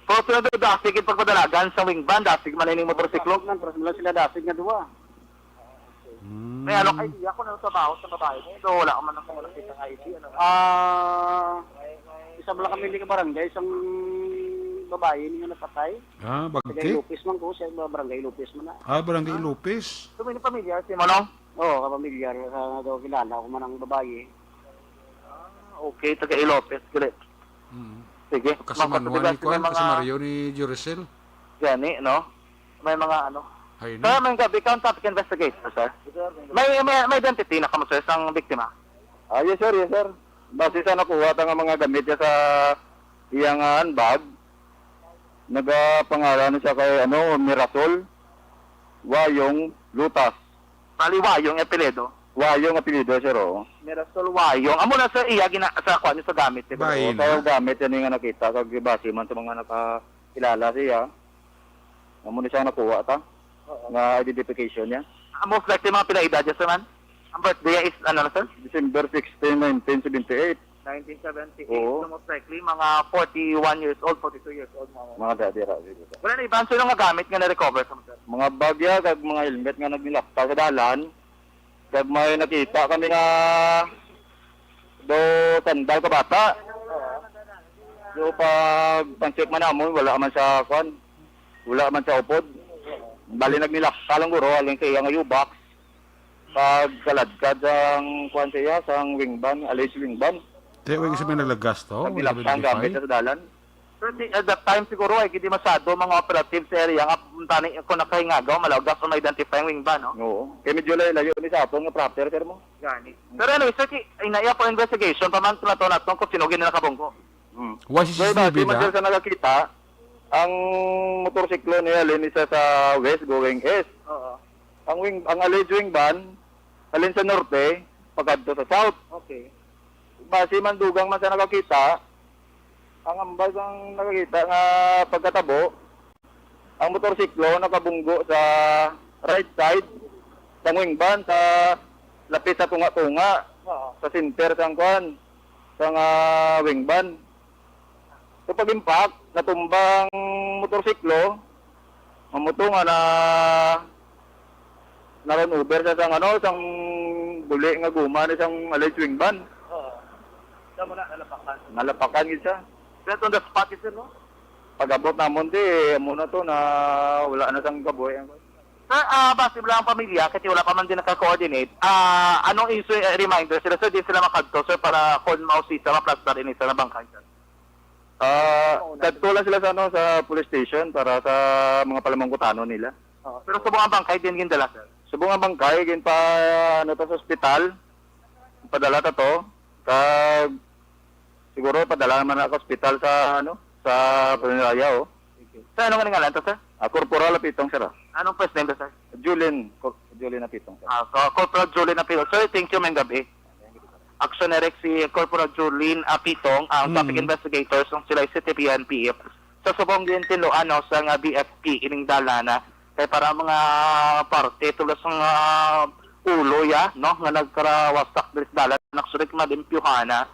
Pero sila daw dasig yung pagpadalagan sa wing van, dasig man yung motorsiklo. Dasig man, pero sila dasig nga duwa. Hmm. May ano, idea ko na sa baho sa babae niya, so wala ko man ang nakita ng I D, ano. Ah, isa mo lang kami ka barangay, isang babae niya napatay. Ah, Taga Bagtik? Lopez man ko, siya, barangay Lopez man na. Ah, Barangay Ah. Lopez. So, may pamilyar si Manong? Oo, kapamilyar, sa daw kilala ko man ang babae. Ah, okay, taga Ilopez, correct. Mm. Sige. Kasi Ma'am, Manuel pwede ba ni Kuan, may kasi mga Mario ni Juricel. Gani, no? May mga ano. Hay na. Sir, may gabi ka, ang traffic investigator, sir. May, may, may identity na kamo, sir, sang biktima? Ah, yes, sir, yes, sir. Base sa nakuha ta nga mga gamit niya sa iyang, ah, handbag, nagapangalan siya kay, ano, Mirasol Wayong Lutas. Bali, Wayong apelyido? Wayong apelyido, sir, oo. Mirasol Wayong. Amo na sa iya gina-, sa kuan niyo sa gamit, sir, oo. Bahin. Sa gamit, yan yung nakita, kag base man sa mga nakakilala siya. Amo na siya nakuha ta, Oo. nga identification niya. Ah, most likely, mga pila edad niya, sir, man? Ang birthday niya is, ano na, sir? December sixteen, nineteen seventy-eight. Nineteen seventy-eight. Oo. So, most likely, mga forty-one years old, forty-two years old, mga Mga dati ra, siguro. Wala na iban, sir, nga gamit nga na-recover sa, sir? Mga bagya, kag mga helmet nga nagnilakta sa dalan. Kag may nakita kami nga do sandal ka bata. Do pag pan-check man namon, wala man sa kwan. Wala man sa upod. Bali, nagnilakta lang guro, halin sa iya nga U-box. Pag kaladkad sang kwan sa iya, sang wing van, alleged wing van. Di, wing sa may nalagas to, Nagnilakta ang gamit sa dalan. Pero si-, at that time siguro ay hindi masyado mga operative sa area nga tani kung nakahingagaw, malagas o ma-identify ang wing van, no? Oo. Kay medyo layo-layo ni sa aton nga proper, sir, mo. Gani. Pero anyway, sir, ki-, ay naiya for investigation, pa man tunato naton kung sino gini nakabunggo. Hmm. Why si Well, C C T V base man, na? sir, sa nakakita, ang motorsiklo niya, halin isa sa west going east. Oo. Ang wing, ang alleged wing van, halin sa norte, pagkadto sa south. Okay. Base man dugang man sa nakakita, ang ambal sang nakakita nga pagkatabo, ang motorsiklo nakabunggo sa right side sang wing van sa lapit sa tunga-tunga, Oo. sa center sang kuan, sang, ah, wing van. So, pag-impact, natumba ang motorsiklo, mamuto nga na, na-run over sa sang, ano, sang buli nga guma ni sang alleged wing van. Oo. Sa muna, nalapakan. Nalapakan gid siya. Dead on the spot, sir, no? Pag-abot namon, di, amo na to, na wala na sang kabuhi. Sir, ah, base lang ang pamilya, kasi wala pa man din naka-coordinate. Ah, anong issue, eh, reminder sila, sir? Di sila makadto, sir, para kung mausisa, maplastar ini sa nabangkay, sir? Ah, Oo, kadto lang sila sa, ano, sa police station para sa mga palamangkutanon nila. Oo. Pero subong ang bangkay din gindala, sir? Subong ang bangkay, gin pa, ano, to, sa ospital. Padala ta to. Kag, siguro, padala naman na ka ospital sa, ano, sa Punerarya, oh. Sige. Sir, ano nga ngalan to, sir? Ah, Corporal Apitong, sir, ah. Anong first name to, sir? Julin, Cor-, Julin Apitong, sir. Ah, so, Corporal Julin Apitong. Sir, thank you, maayong gabi. Action Direct si Corporal Julin Apitong, ang Mm. traffic investigator sang Silay City P N P. Sa subong din tinluan, no, sa nga B F P, ining dalan, ah, kay para mga parte, tulo sa nga ulo, ya, no, nga nagkarawasak diri sa dalan, actually, malimpyuhan na.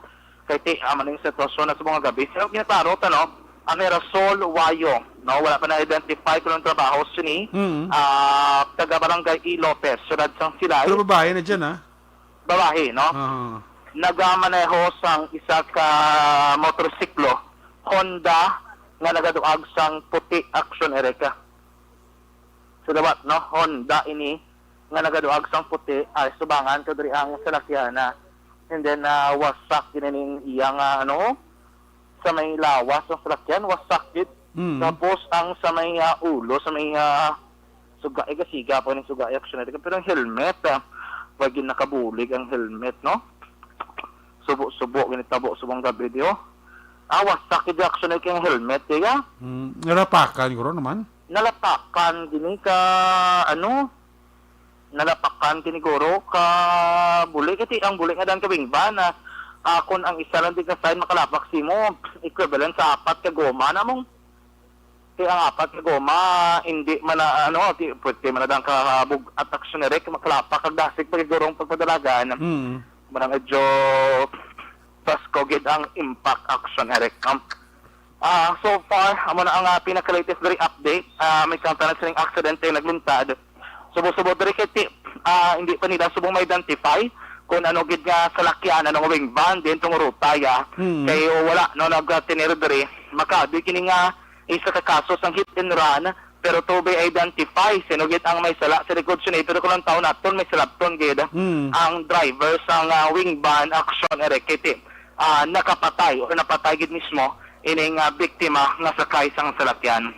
Kay ti, ah, maning sitwasyon na sa mga gabi. Sa ginatarot, ano, ang Mirasol Wayong, no, wala pa na-identify kung anong trabaho sini, Mm. ah, taga Barangay E. Lopez, siyudad sang Silay. Pero babae na dyan, ah. Babae, no? Ah. Nagamaneho sang isa ka motorsiklo, Honda, nga nagaduag sang puti, Action Erica. So, dawat, no? Honda ini nga nagaduag sang puti, ay subangan ko diri ang salakyan na. And then, ah, wasak gid ning iya nga, ano, sa may lawas ang salakyan, wasak gid. Mm. Tapos, ang sa may, ah, ulo, sa may, ah, suga, eh, gasiga po ning suga, eh, Action Erica. Pero ang helmet, ah, wag gid nakabulig ang helmet, no? Subo-subo, ginitabo, subong gabi, di, oh. Ah, wasak gid, Action Erica, ang helmet, di, ah. Mm, nalapakan, guro naman. Nalapakan, gini ka, ano, nalapakan, gini, guro, ka buli. Kasi ang buli nga dan ka wing van, ah, ah, kung ang isa lang di ka side makalapak simo, equivalent sa apat ka goma na mong, kaya ang apat ka goma, hindi man na, ano, di, pwede man na dan ka bug-at, Action Erica, makalapak, kag dasig, pagigurong pagpadalagan. Mm. Murag medyo pasko gid ang impact, Action Erica. Ah, so far, amo na ang, ah, pinaka-latest diri update. Ah, may kanta na sining accident nga nagluntad. Subo-subo diri kay ti-, ah, hindi pa nila subong ma-identify kung ano gid nga salakyan, anong wing van, din tong ruta, ya. Hmm. Kay wala, no, nagtinir diri. Makabi kini nga isa ka kaso sang hit and run, pero to be identify, sino gid ang may sala sa likod sini, pero kung ang taon naton, may salabton gid Hmm. ang driver sang, ah, wing van, Action Erica, kay ti-, ah, nakapatay or napatay gid mismo ining, ah, biktima nga sakay sang salakyan.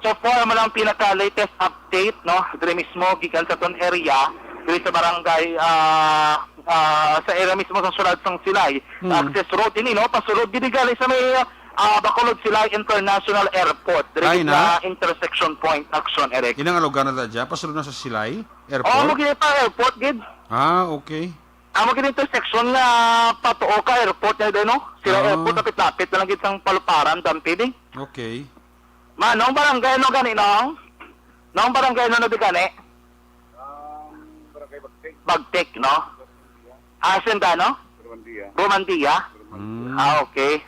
So far, amo lang pinaka-latest update, no, diri mismo gikan sa aton area, diri sa barangay, ah, ah, sa area mismo sa siyudad sang Silay, Hmm. access road ini, no, pasulod gid gali sa may, ah, Ah, Bacolod Silay International Airport. Diri Ay, gid na? na intersection point, Action, Eric. Ina nga lugar na ta dyan? Pasulod na sa Silay Airport? Oo, mo gini pa airport, gid. Ah, okay. Amo gid intersection nga patuo ka airport na din, no? Sila Ah. airport, lapit-lapit na lang gid sang paluparan, Dampini. Okay. Manong, barangay ano gani, nong? Nong, barangay ano na di gani? Um, Barangay Bagtik. Bagtik, no? Hacienda, no? Romandia. Romandia? Mm. Ah, okay.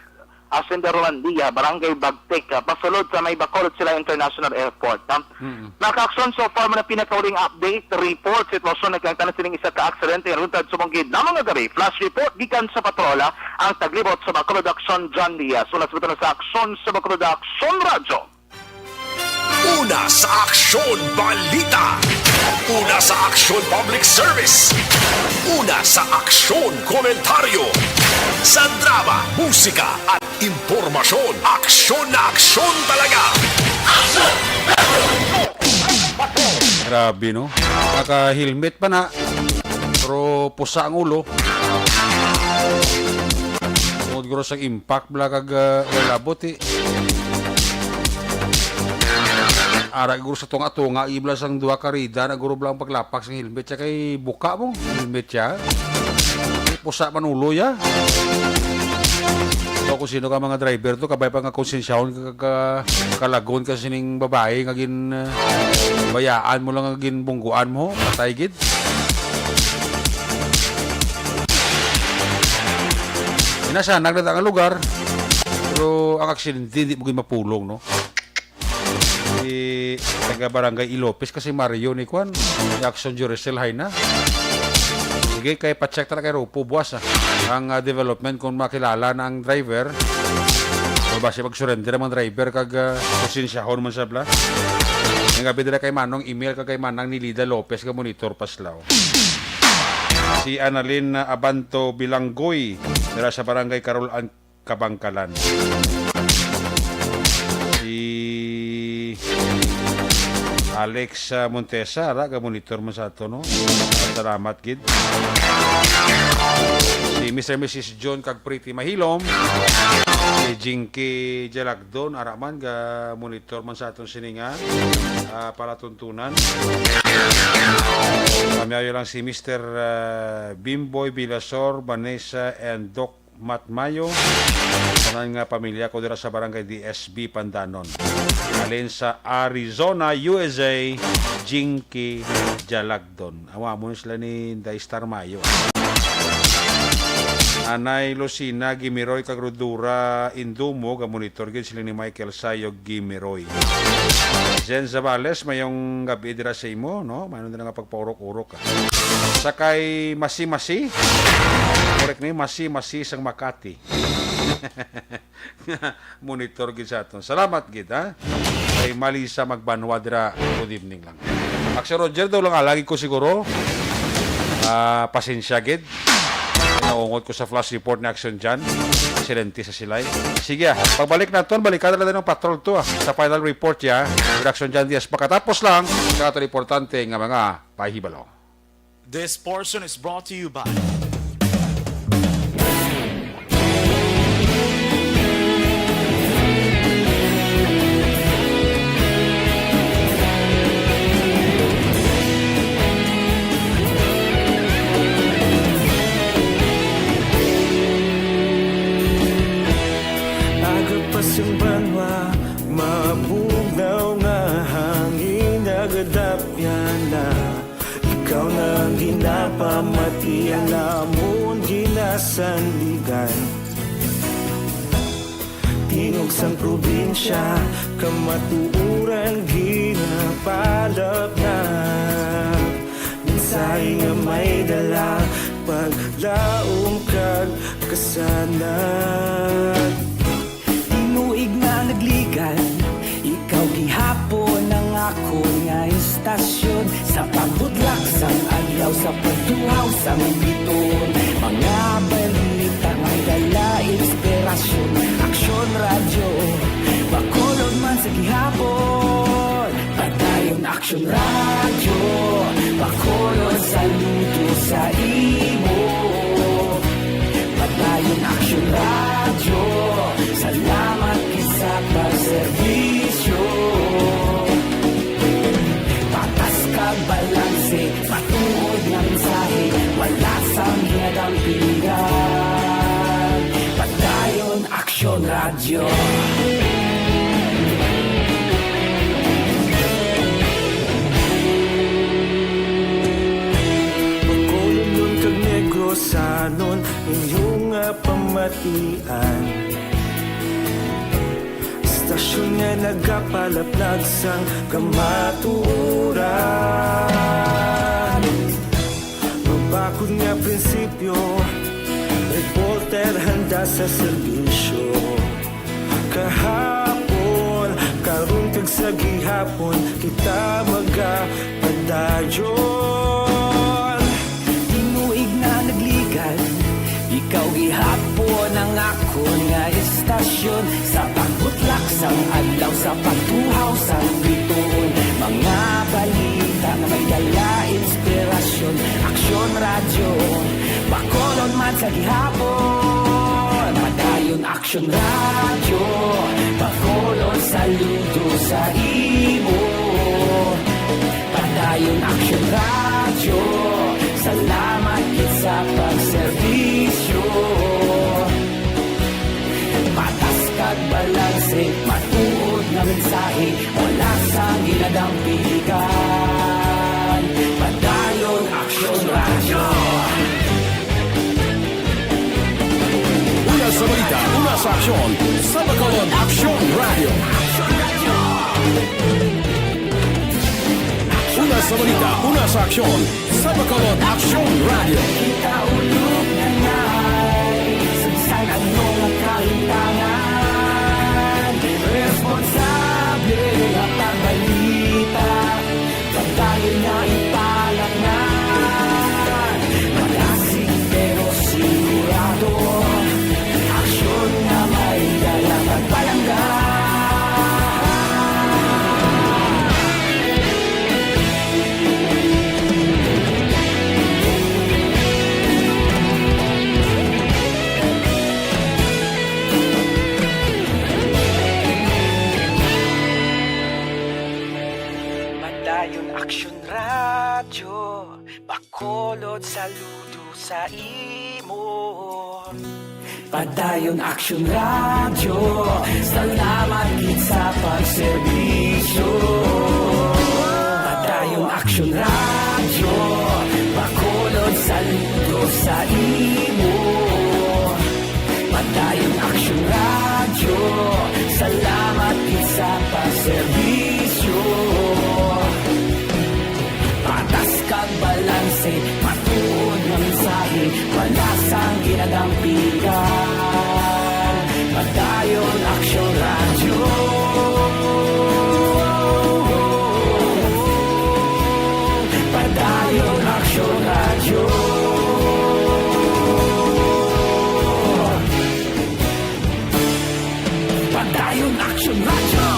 Hacienda Romandia, Barangay Bagtik, ah, pasulod sa may Bacolod Silay International Airport, no? Mm. Mga ka-aksyon, so far, mga pinakauling update, report, sitwasyon, nagkangtan na sining isa ka aksidente nga runtad subong gid lamang nga gari. Flash report gikan sa patrola, ang taglibot sa Bacolod Aksyon, John Diaz. Una sa butang sa aksyon sa Bacolod Aksyon Radyo. Una sa Aksyon Balita. Una sa Aksyon Public Service. Una sa Aksyon Komentaryo. Sa drama, musika at impormasyon, aksyon na aksyon talaga. Grabe, no? Naka-helmet pa na. Pero pusa ang ulo. Tungod guro sa impact bala kag, ah, labot, eh. Ara guro sa tunga-tunga, ibla sang duha ka rida, na guro bala ang paglapak sang helmet siya kay buka mo. Helmet siya. Pusa man ulo ya. So, kung sino ka mga driver to, kabay pa nga konsensyahon ka, ka, kalagon ka sining babae nga gin, ah, bayaan mo lang nga ginbungguan mo, patay gid. Inasanag na ta nga lugar, pero ang aksidente hindi mo gid mapulong, no? Si taga Barangay Ilopez kasi Mario ni Kwan, ni Action Juricel Hayna. Sige, kay pa-check talaga kay Rupo buwas, ah. Ang, ah, development kung makilala na ang driver, o basi mag-surrender ang mga driver kag, ah, konsensyahon man sa bla. Ang gabi dira kay Manong Emil kag kay Manang Nilida Lopez nga monitor paslaw. Si Annalyn Abanto Bilanggoy, dira sa Barangay Carol and Kabangkalan. Si Alex, ah, Montesa, ara, ga-monitor man sa ato, no? Salamat gid. Si Mister Missus John kag Pretty Mahilom, si Jinky Jalagdon, ara man, ga-monitor man sa aton sininga, ah, palatuntunan. Pamiyayo lang si Mister, ah, Bimboy Bilasor, Vanessa, and Doc Matmayo. Tanan nga pamilya ko dira sa Barangay D S B Pandanon. Halin sa Arizona, U S A, Jinky Jalagdon. Awa mo sila ni Daystar Mayo. Anay Lucina Gimiroy kag Rodura Indumo, ga-monitor gid sila ni Michael Sayo Gimiroy. Jen Zavales, mayong gabi dira sa imo, no? Mayroon din nga pagpaurok-urok, ah. Sakay Masi-Masi. Correct ni, Masi-Masi sang Makati. Monitor gid sa aton. Salamat gid, ha? Kay Malisa Magbanwa dira. Good evening lang. Action Roger daw lang alagi ko siguro. Ah, pasensya gid. Naungot ko sa flash report ni Action John. Silente sa silay. Sige, ah. Pagbalik naton, balikan na lang ng patrol to, ah. Sa final report, ya. Action John Diaz. Pagkatapos lang, sa aton importante nga mga pahibalo. This portion is brought to you by Aga pa sa banwa, mabugnaw nga hangin, nagadapyan na. Ikaw na ang ginapamati, ang lamon ginasandigan. Tingog sang probinsya, kamatuoran ginapalapnag. Mensahe nga may dala, paglaom kag kasanag. Tinuig na nagligan, ikaw gihapon ang akon nga istasyon. Sa pagbutlak sang adlaw, sa pagduhaw sang biton, mga balita nga dala inspirasyon. Aksyon Radyo, Bacolod man sa gihapon. Padayon Aksyon Radyo, Bacolod, saludo sa imo. Padayon Aksyon Radyo, salamat Bisyo. Patas kag balanse, matuod nga mensahe, wala sang ginadampigan. Padayon Aksyon Radyo. Bacolodnon kag Negrosanon, inyo nga pamatian. Istasyon nga nagapalaplag sang kamatuoran. Mabakod nga prinsipyo, reporter handa sa serbisyo. Kahapon, karon kag sa gihapon, kita magapadayon. Tinuig na nagligan, ikaw gihapon ang akon nga istasyon. Sa pagbutlak sang adlaw, sa pagtuhaw sang bituon, mga balita nga may dala inspirasyon. Aksyon Radyo, Bacolod man sa gihapon. Padayon Aksyon Radyo, Bacolod, saludo sa imo. Padayon Aksyon Radyo, salamat gid sa pagserbisyo. Patas kag balanse, matuod nga mensahe, wala sang ginadampigan. Padayon Aksyon Radyo. Una sa balita, una sa aksyon, sa Bacolod Aksyon Radyo. Una sa balita, una sa aksyon, sa Bacolod Aksyon Radyo. Kita ulog na ngay, sagsag ang mga kahitangan. Responsable nga pagbalita, pagdayon nga ipalaknan. Malasig pero sigurado, aksyon nga may dala pagpalangga. Padayon Aksyon Radyo, Bacolod, saludo sa imo. Padayon Aksyon Radyo, salamat gid sa pagserbisyo. Padayon Aksyon Radyo, Bacolod, saludo sa imo. Padayon Aksyon Radyo, salamat gid sa pagserbisyo. Patas kag balanse, matuod nga mensahe, wala sang ginadampigan. Padayon Aksyon Radyo. Padayon Aksyon Radyo. Padayon Aksyon Radyo.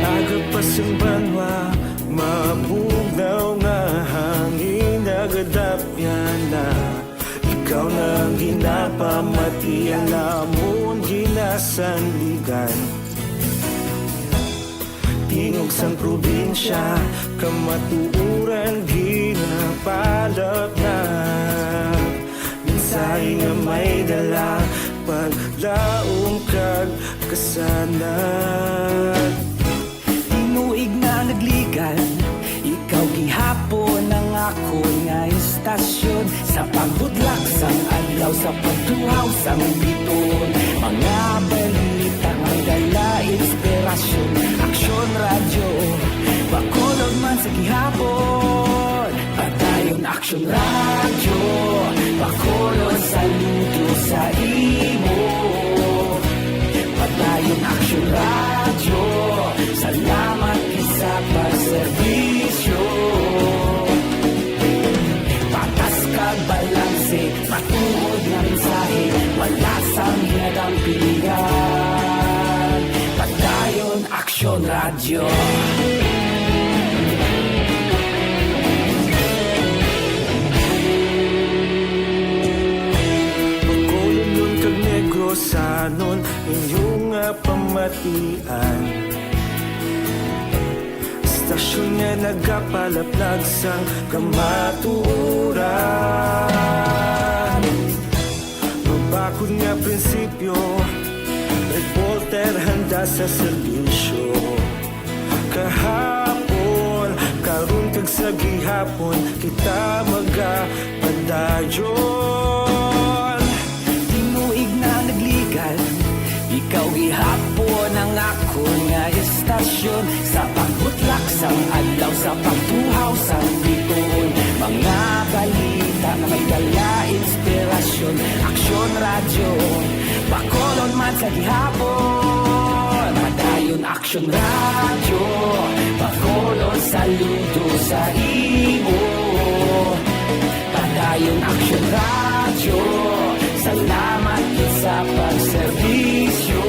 Aga pa sing banwa, mabugnaw nga hangin nagadapyan na. Ikaw na ang ginapamatian namon ginasandigan. Tingog sang probinsya, kamatuoran ginapalapnag. Mensahe nga may dala, paglaom kag kasanag. Tinuig na nagligan, ikaw gihapon ang akon nga istasyon. Sa pagbutlak sang adlaw, sa pagtuhaw sang bituon, mga balita may dala inspirasyon. Aksyon Radyo, Bacolod man sa gihapon. Padayon Aksyon Radyo, Bacolod, saludo sa imo. Padayon Radyo, salamat gid sa pagserbisyo. Patas kag balanse, matuod nga mensahe, wala sang ginadampigan. Padayon Aksyon Radyo. Bacolodnon kag Negrosanon, inyo nga pamatian. Istasyon nga nagapalaplag sang kamatuoran. Mabakod nga prinsipyo, reporter handa sa serbisyo. Kahapon, karon kag sa gihapon, kita magapadayon. Tinuig na nagligal, ikaw gihapon ang akon nga istasyon. Sa pagbutlak sang adlaw, sa pagtuhaw sang bituon, mga balita nga may dala inspirasyon. Aksyon Radyo, Bacolod man sa gihapon. Padayon Aksyon Radyo, Bacolod saludo sa imo. Padayon Aksyon Radyo, salamat gid sa pagserbisyo.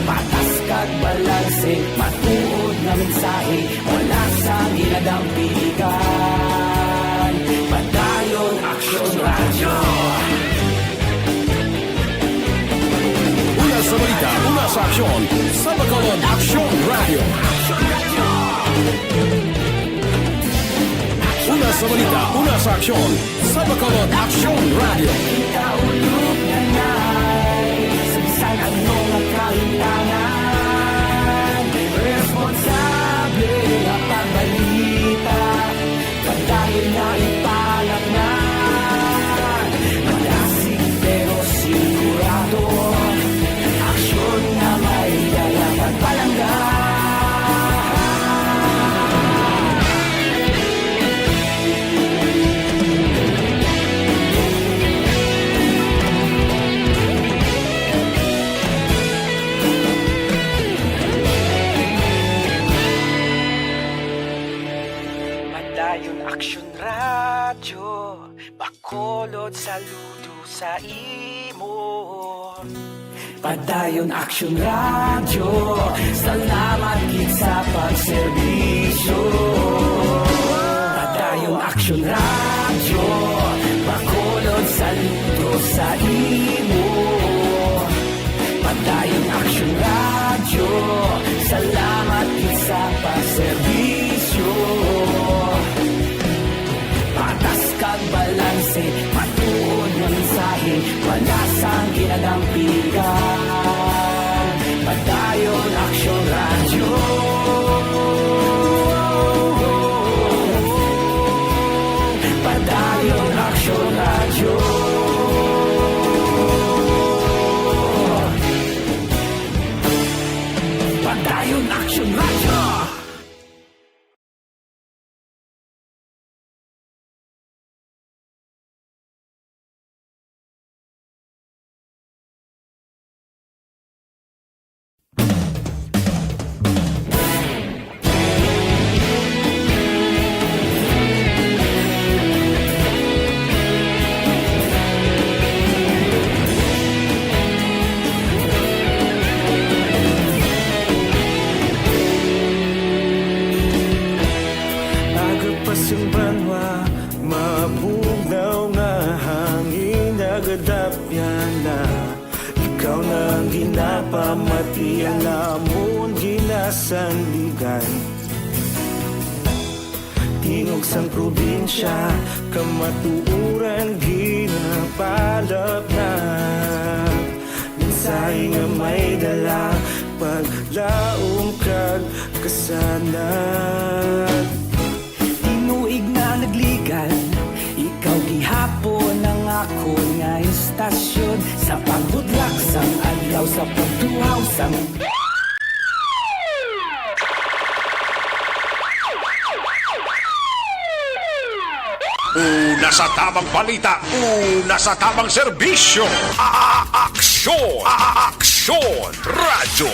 Patas kag balanse, matuod nga mensahe, wala sang ginadampigan. Padayon Aksyon Radyo. Una sa balita, una sa aksyon, sa Bacolod Aksyon Radyo. Una sa balita, una sa aksyon, sa Bacolod Aksyon Radyo. Kita ulog na nay, sa bisan ano nga kahintangan, responsable nga pagbalita. Padayon na ipalatnan. Madasig pero sigurado. Aksyon nga may dala pagpalangga. Padayon Aksyon Radyo, Bacolod saludo sa imo. Padayon Aksyon Radyo, salamat gid sa pagserbisyo. Padayon Aksyon Radyo, Bacolod saludo sa imo. Padayon Aksyon Radyo, salamat gid sa pagserbisyo. Patas kag balanse, matuod nga mensahe, wala sang ginadampigan. Padayon Aksyon Radyo. Padayon Aksyon Radyo. Padayon Aksyon Radyo. Aga pa sing banwa, mabugnaw nga hangin nagadapyan na. Ikaw na ang ginapamati, ang amon ginasandigan. Tingog sang probinsya, kamatuoran ginapalapnag. Mensahe nga may dala, paglaom kag kasanag. Tinuig na nagligal, ikaw gihapon ang akon nga istasyon. Sa pagbudlak sang adlaw, sa pagtuhaw sang Una sa tamang balita, una sa tamang serbisyo. A-, a-, Aksyon! Aksyon! Radyo!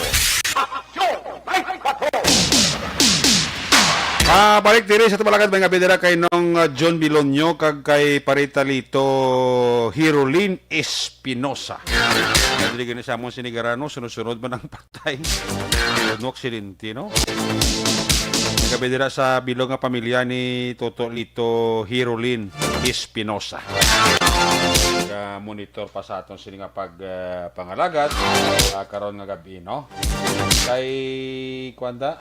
Ah, balik diri sa Tumalagad, mga kabidira, kay Nong, ah, John Bilonyo kag kay Parita Lito Hirolin Espinosa. Dili gani sa amon sinigarano, sunod-sunod man ang patay. Ano aksidente, no? Mga kabidira, sa bilog nga pamilya ni Toto Lito Hirolin Espinosa. Ka-monitor pa sa aton sini nga pag, ah, pangalagad, ah, karon nga gabi, no? Kay, kuwan ta?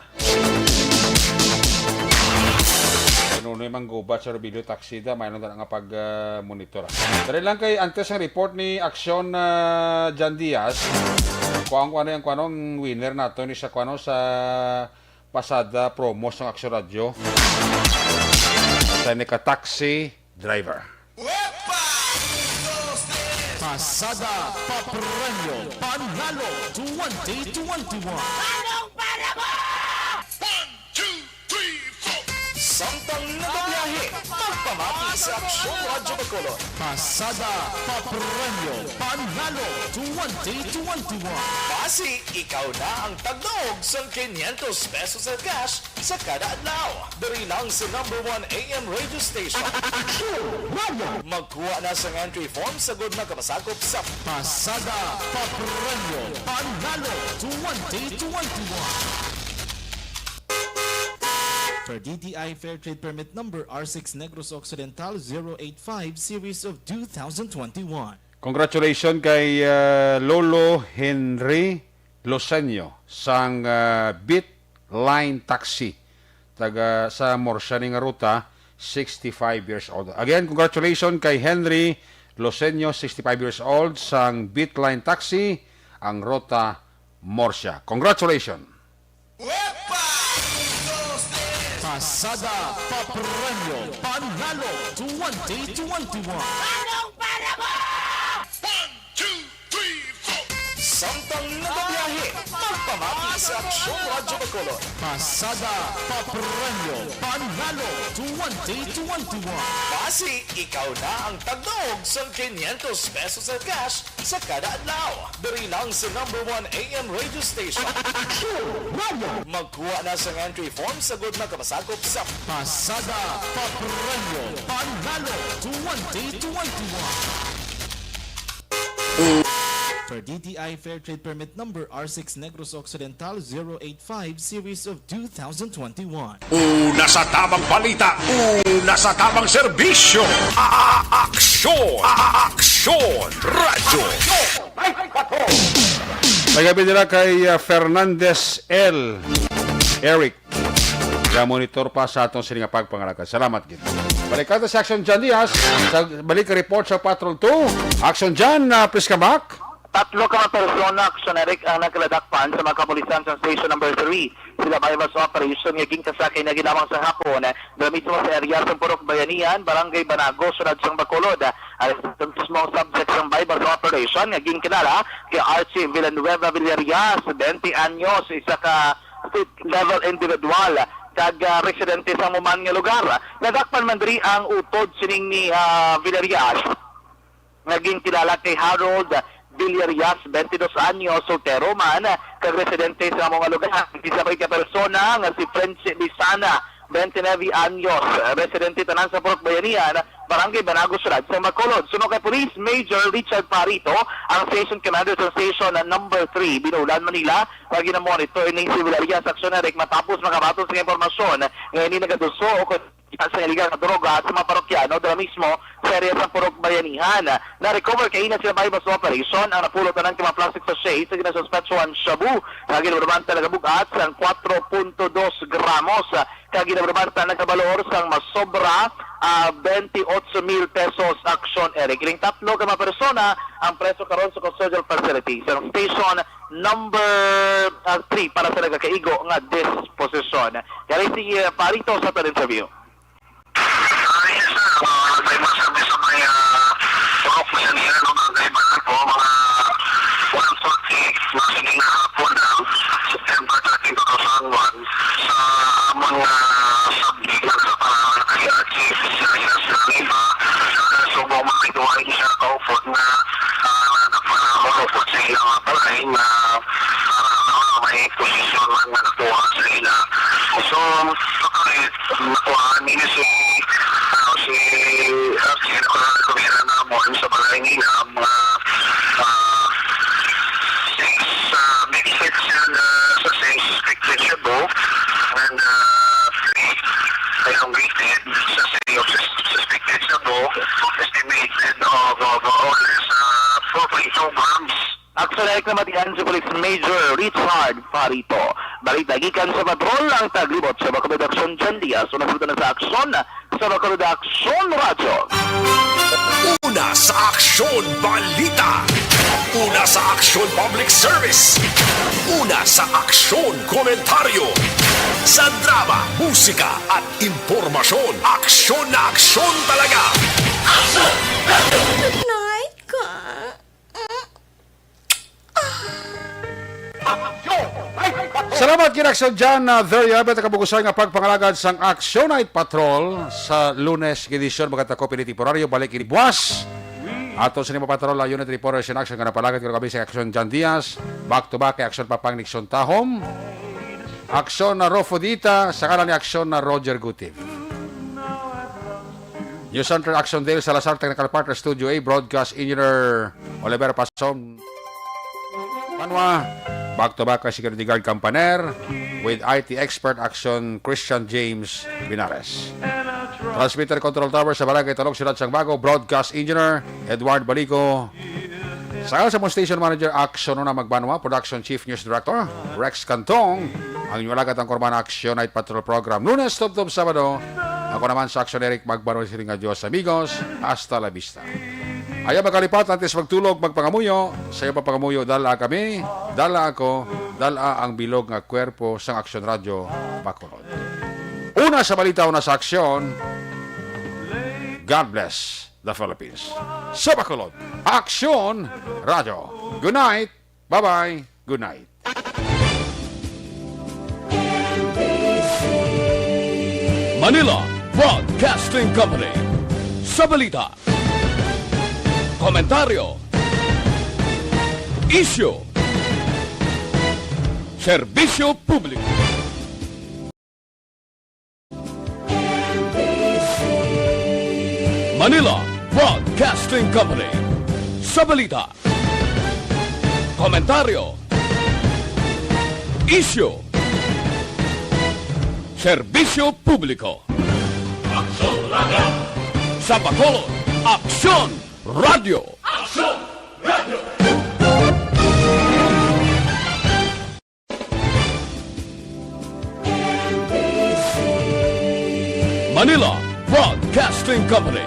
Ano na yung manggubat sa Robilio Taxi da? May nang nga pag, ah, monitor. Dali lang kay antes ang report ni Aksyon, ah, Jan Diaz. Kuan, kuan, ang kuan, ang winner nato ni sa kuan, sa pasada promo sang Aksyon Radyo. Sa ni ka taxi driver. Pasada pa Premyo Panalo twenty twenty-one. Anong para mo? One, two, three, four. Samtang nagabiyahe, magpamati sa Aksyon Radyo Bacolod. Pasada pa Premyo Panalo twenty twenty-one. Basi, ikaw na ang tagdaog sang quinientos pesos sa cash sa kada adlaw. Diri lang sa number one A M radio station. Aksyon Radyo! Magkuha na sang entry form sa gud makapasakop sa Pasada pa Premyo Panalo twenty twenty-one. Per D T I Fair Trade Permit Number R six Negros Occidental zero eight five Series of two thousand twenty-one. Congratulations kay, uh, Lolo Henry Loseño sang, uh, Bit Line Taxi, taga sa Morsia ni nga ruta, sixty-five years old. Again, congratulations kay Henry Loseño, sixty-five years old, sang Bit Line Taxi, ang ruta Morsia. Congratulations! Pasada pa Premyo Panalo twenty twenty-one. Anong para mo? One, two, three, four. Samtang nagabiyahe, magpamati sa Aksyon Radyo Bacolod. Pasada pa Premyo Panalo twenty twenty-one. Basi, ikaw na ang tagdaog sang quinientos pesos sa cash sa kada adlaw. Diri lang sa number one A M radio station. Aksyon Radyo! Magkuha na sang entry form sa gud makapasakop sa Pasada pa Premyo Panalo twenty twenty-one. Per D T I Fair Trade Permit Number R six Negros Occidental zero eight five Series of two thousand twenty-one. Una sa tamang balita, una sa tamang serbisyo. A-, a-, aksyon, a-, a-, aksyon, radyo. Nagabi nila kay, uh, Fernandez L. Eric. Ga-monitor pa sa atong sini nga pagpangalagad. Salamat gid. Balik ka sa Action John Diaz. Sa balik ka report sa Patrol two. Action John, uh, please come back. Tatlo ka mga persona, Action Eric, ang nagkaladakpan sa mga kapulisan sa Station Number three. Sila buy-bust operation nga ginkasakay na ginawang sa hapon, dira mismo sa area sa Purok Bayanihan, Barangay Banago, Syudad sang Bacolod. Ang mismong subject sang buy-bust operation nga ginkilala kay Archie Villanueva Villarias, twenty anyos, isa ka street level individual kag, ah, residente sa Muman nga lugar. Nadakpan man diri ang utod sining ni, ah, Villarias, nga ginkilala kay Harold Villarias, twenty-dos anyos, soltero man, kag residente sa amo nga lugar. Isa pa ka persona nga si Prince Bisana, twenty-nine anyos, residente tanan sa Purok Bayanihan, Barangay Banago, Syudad sa Bacolod. Suno kay Police Major Richard Parito, ang Station Commander sa Station Number three, Binaulan, Manila, nga ginamonitor ni si Villarias sa aksyon na matapos makabaton sa impormasyon nga ini nagaduso o sa iligal nga droga sa mga parokyano dira mismo sa area sa Purok Bayanihan. Na-recover kaina sila buy-bust operation ang napulot tanan ka mga plastic sachet sa ginasuspetsuhan shabu nga ginabarbanta nagabug-at sang kwatro punto dos gramos kag ginabarbanta nagabalor sang masobra, ah, twenty-eight mil pesos. Action Eric, kining tatlo ka mga persona ang preso karon sa custodial facility sa station number, ah, three para sa nagakaigo nga disposisyon. Yari si, ah, Parito sa aton interview. Ah, yes, sir. Ah, nagpaiba sa may, ah, Purok Bayanihan, no, mga kaibahan po, mga one forty, mga sining nga hapon lang, September thirteen, two thousand one, sa amon nga subject sa pangalan kay Archie Villarias Laniba, sa subong mga ito ay isa ka upod nga, ah, nagpanahon upod sa posisyon man nga nakuha sa ila. So, makarit, nakuha nila si, ano, si Archie, nakuha na kamera namon sa balay nila, mga, ah, six, ah, maybe six and, ah, sa same suspected shabu, and, ah, three ay convicted sa same of sus-, suspected shabu, estimated of, of, of, uh, four point two grams. Action na ikinamatian si Police Major Richard Farito. Balita gikan sa patrol ang taglibot sa Bacolod Action John Diaz. Una sa, una sa aksyon sa Bacolod Action Radyo. Una sa aksyon balita. Una sa aksyon public service. Una sa aksyon komentaryo. Sa drama, musika at impormasyon, aksyon na aksyon talaga. Good night, ka. Salamat gid, Aksyon John. Uh, there you have it, ang kabug-usan nga pagpangalagad sang Action Night Patrol sa Lunes nga edisyon. Magkatako pini temporaryo, balik ini buwas. Ato sa nimo patrol, uh, unit reporter sin Action nga napalagad ko kami sa Action John Diaz. Back to back kay Action Papang Nixon Tahom. Action na Rofo Dita, sa ngalan ni Action na Roger Gutiv. News Center Action Dale Salazar, technical partner Studio A, broadcast engineer Oliver Pasom. Manwa, back to back kay Security Guard Campaner with I T expert Action Christian James Binares. Transmitter control tower sa Barangay Talog, Siyudad sang Bago, broadcast engineer Edward Baligo. Sa, sa mo station manager, Action Una Magbanwa, production chief, news director, Rex Cantong, ang inyong alagad ang kurman Action Night Patrol Program. Lunes, tubtob Sabado, ako naman sa Action Eric Magbanwa, siling nga Dios, amigos, hasta la vista. Ayaw magkalipat, antes magtulog, magpangamuyo, sa iyo pa pangamuyo, dala kami, dala ako, dala ang bilog nga kwerpo sang Action Radio, Bacolod. Una sa balita, una sa aksyon, God bless the Philippines. Sa Bacolod, Aksyon Radyo. Good night. Bye-bye. Good night. Manila Broadcasting Company. Sa balita, komentaryo, isyu, serbisyo publiko. Manila Broadcasting Company. Sa balita, komentaryo, isyu, serbisyo publiko. Aksyon Radyo. Sa Bacolod, Aksyon Radyo. Aksyon Radyo. Manila Broadcasting Company.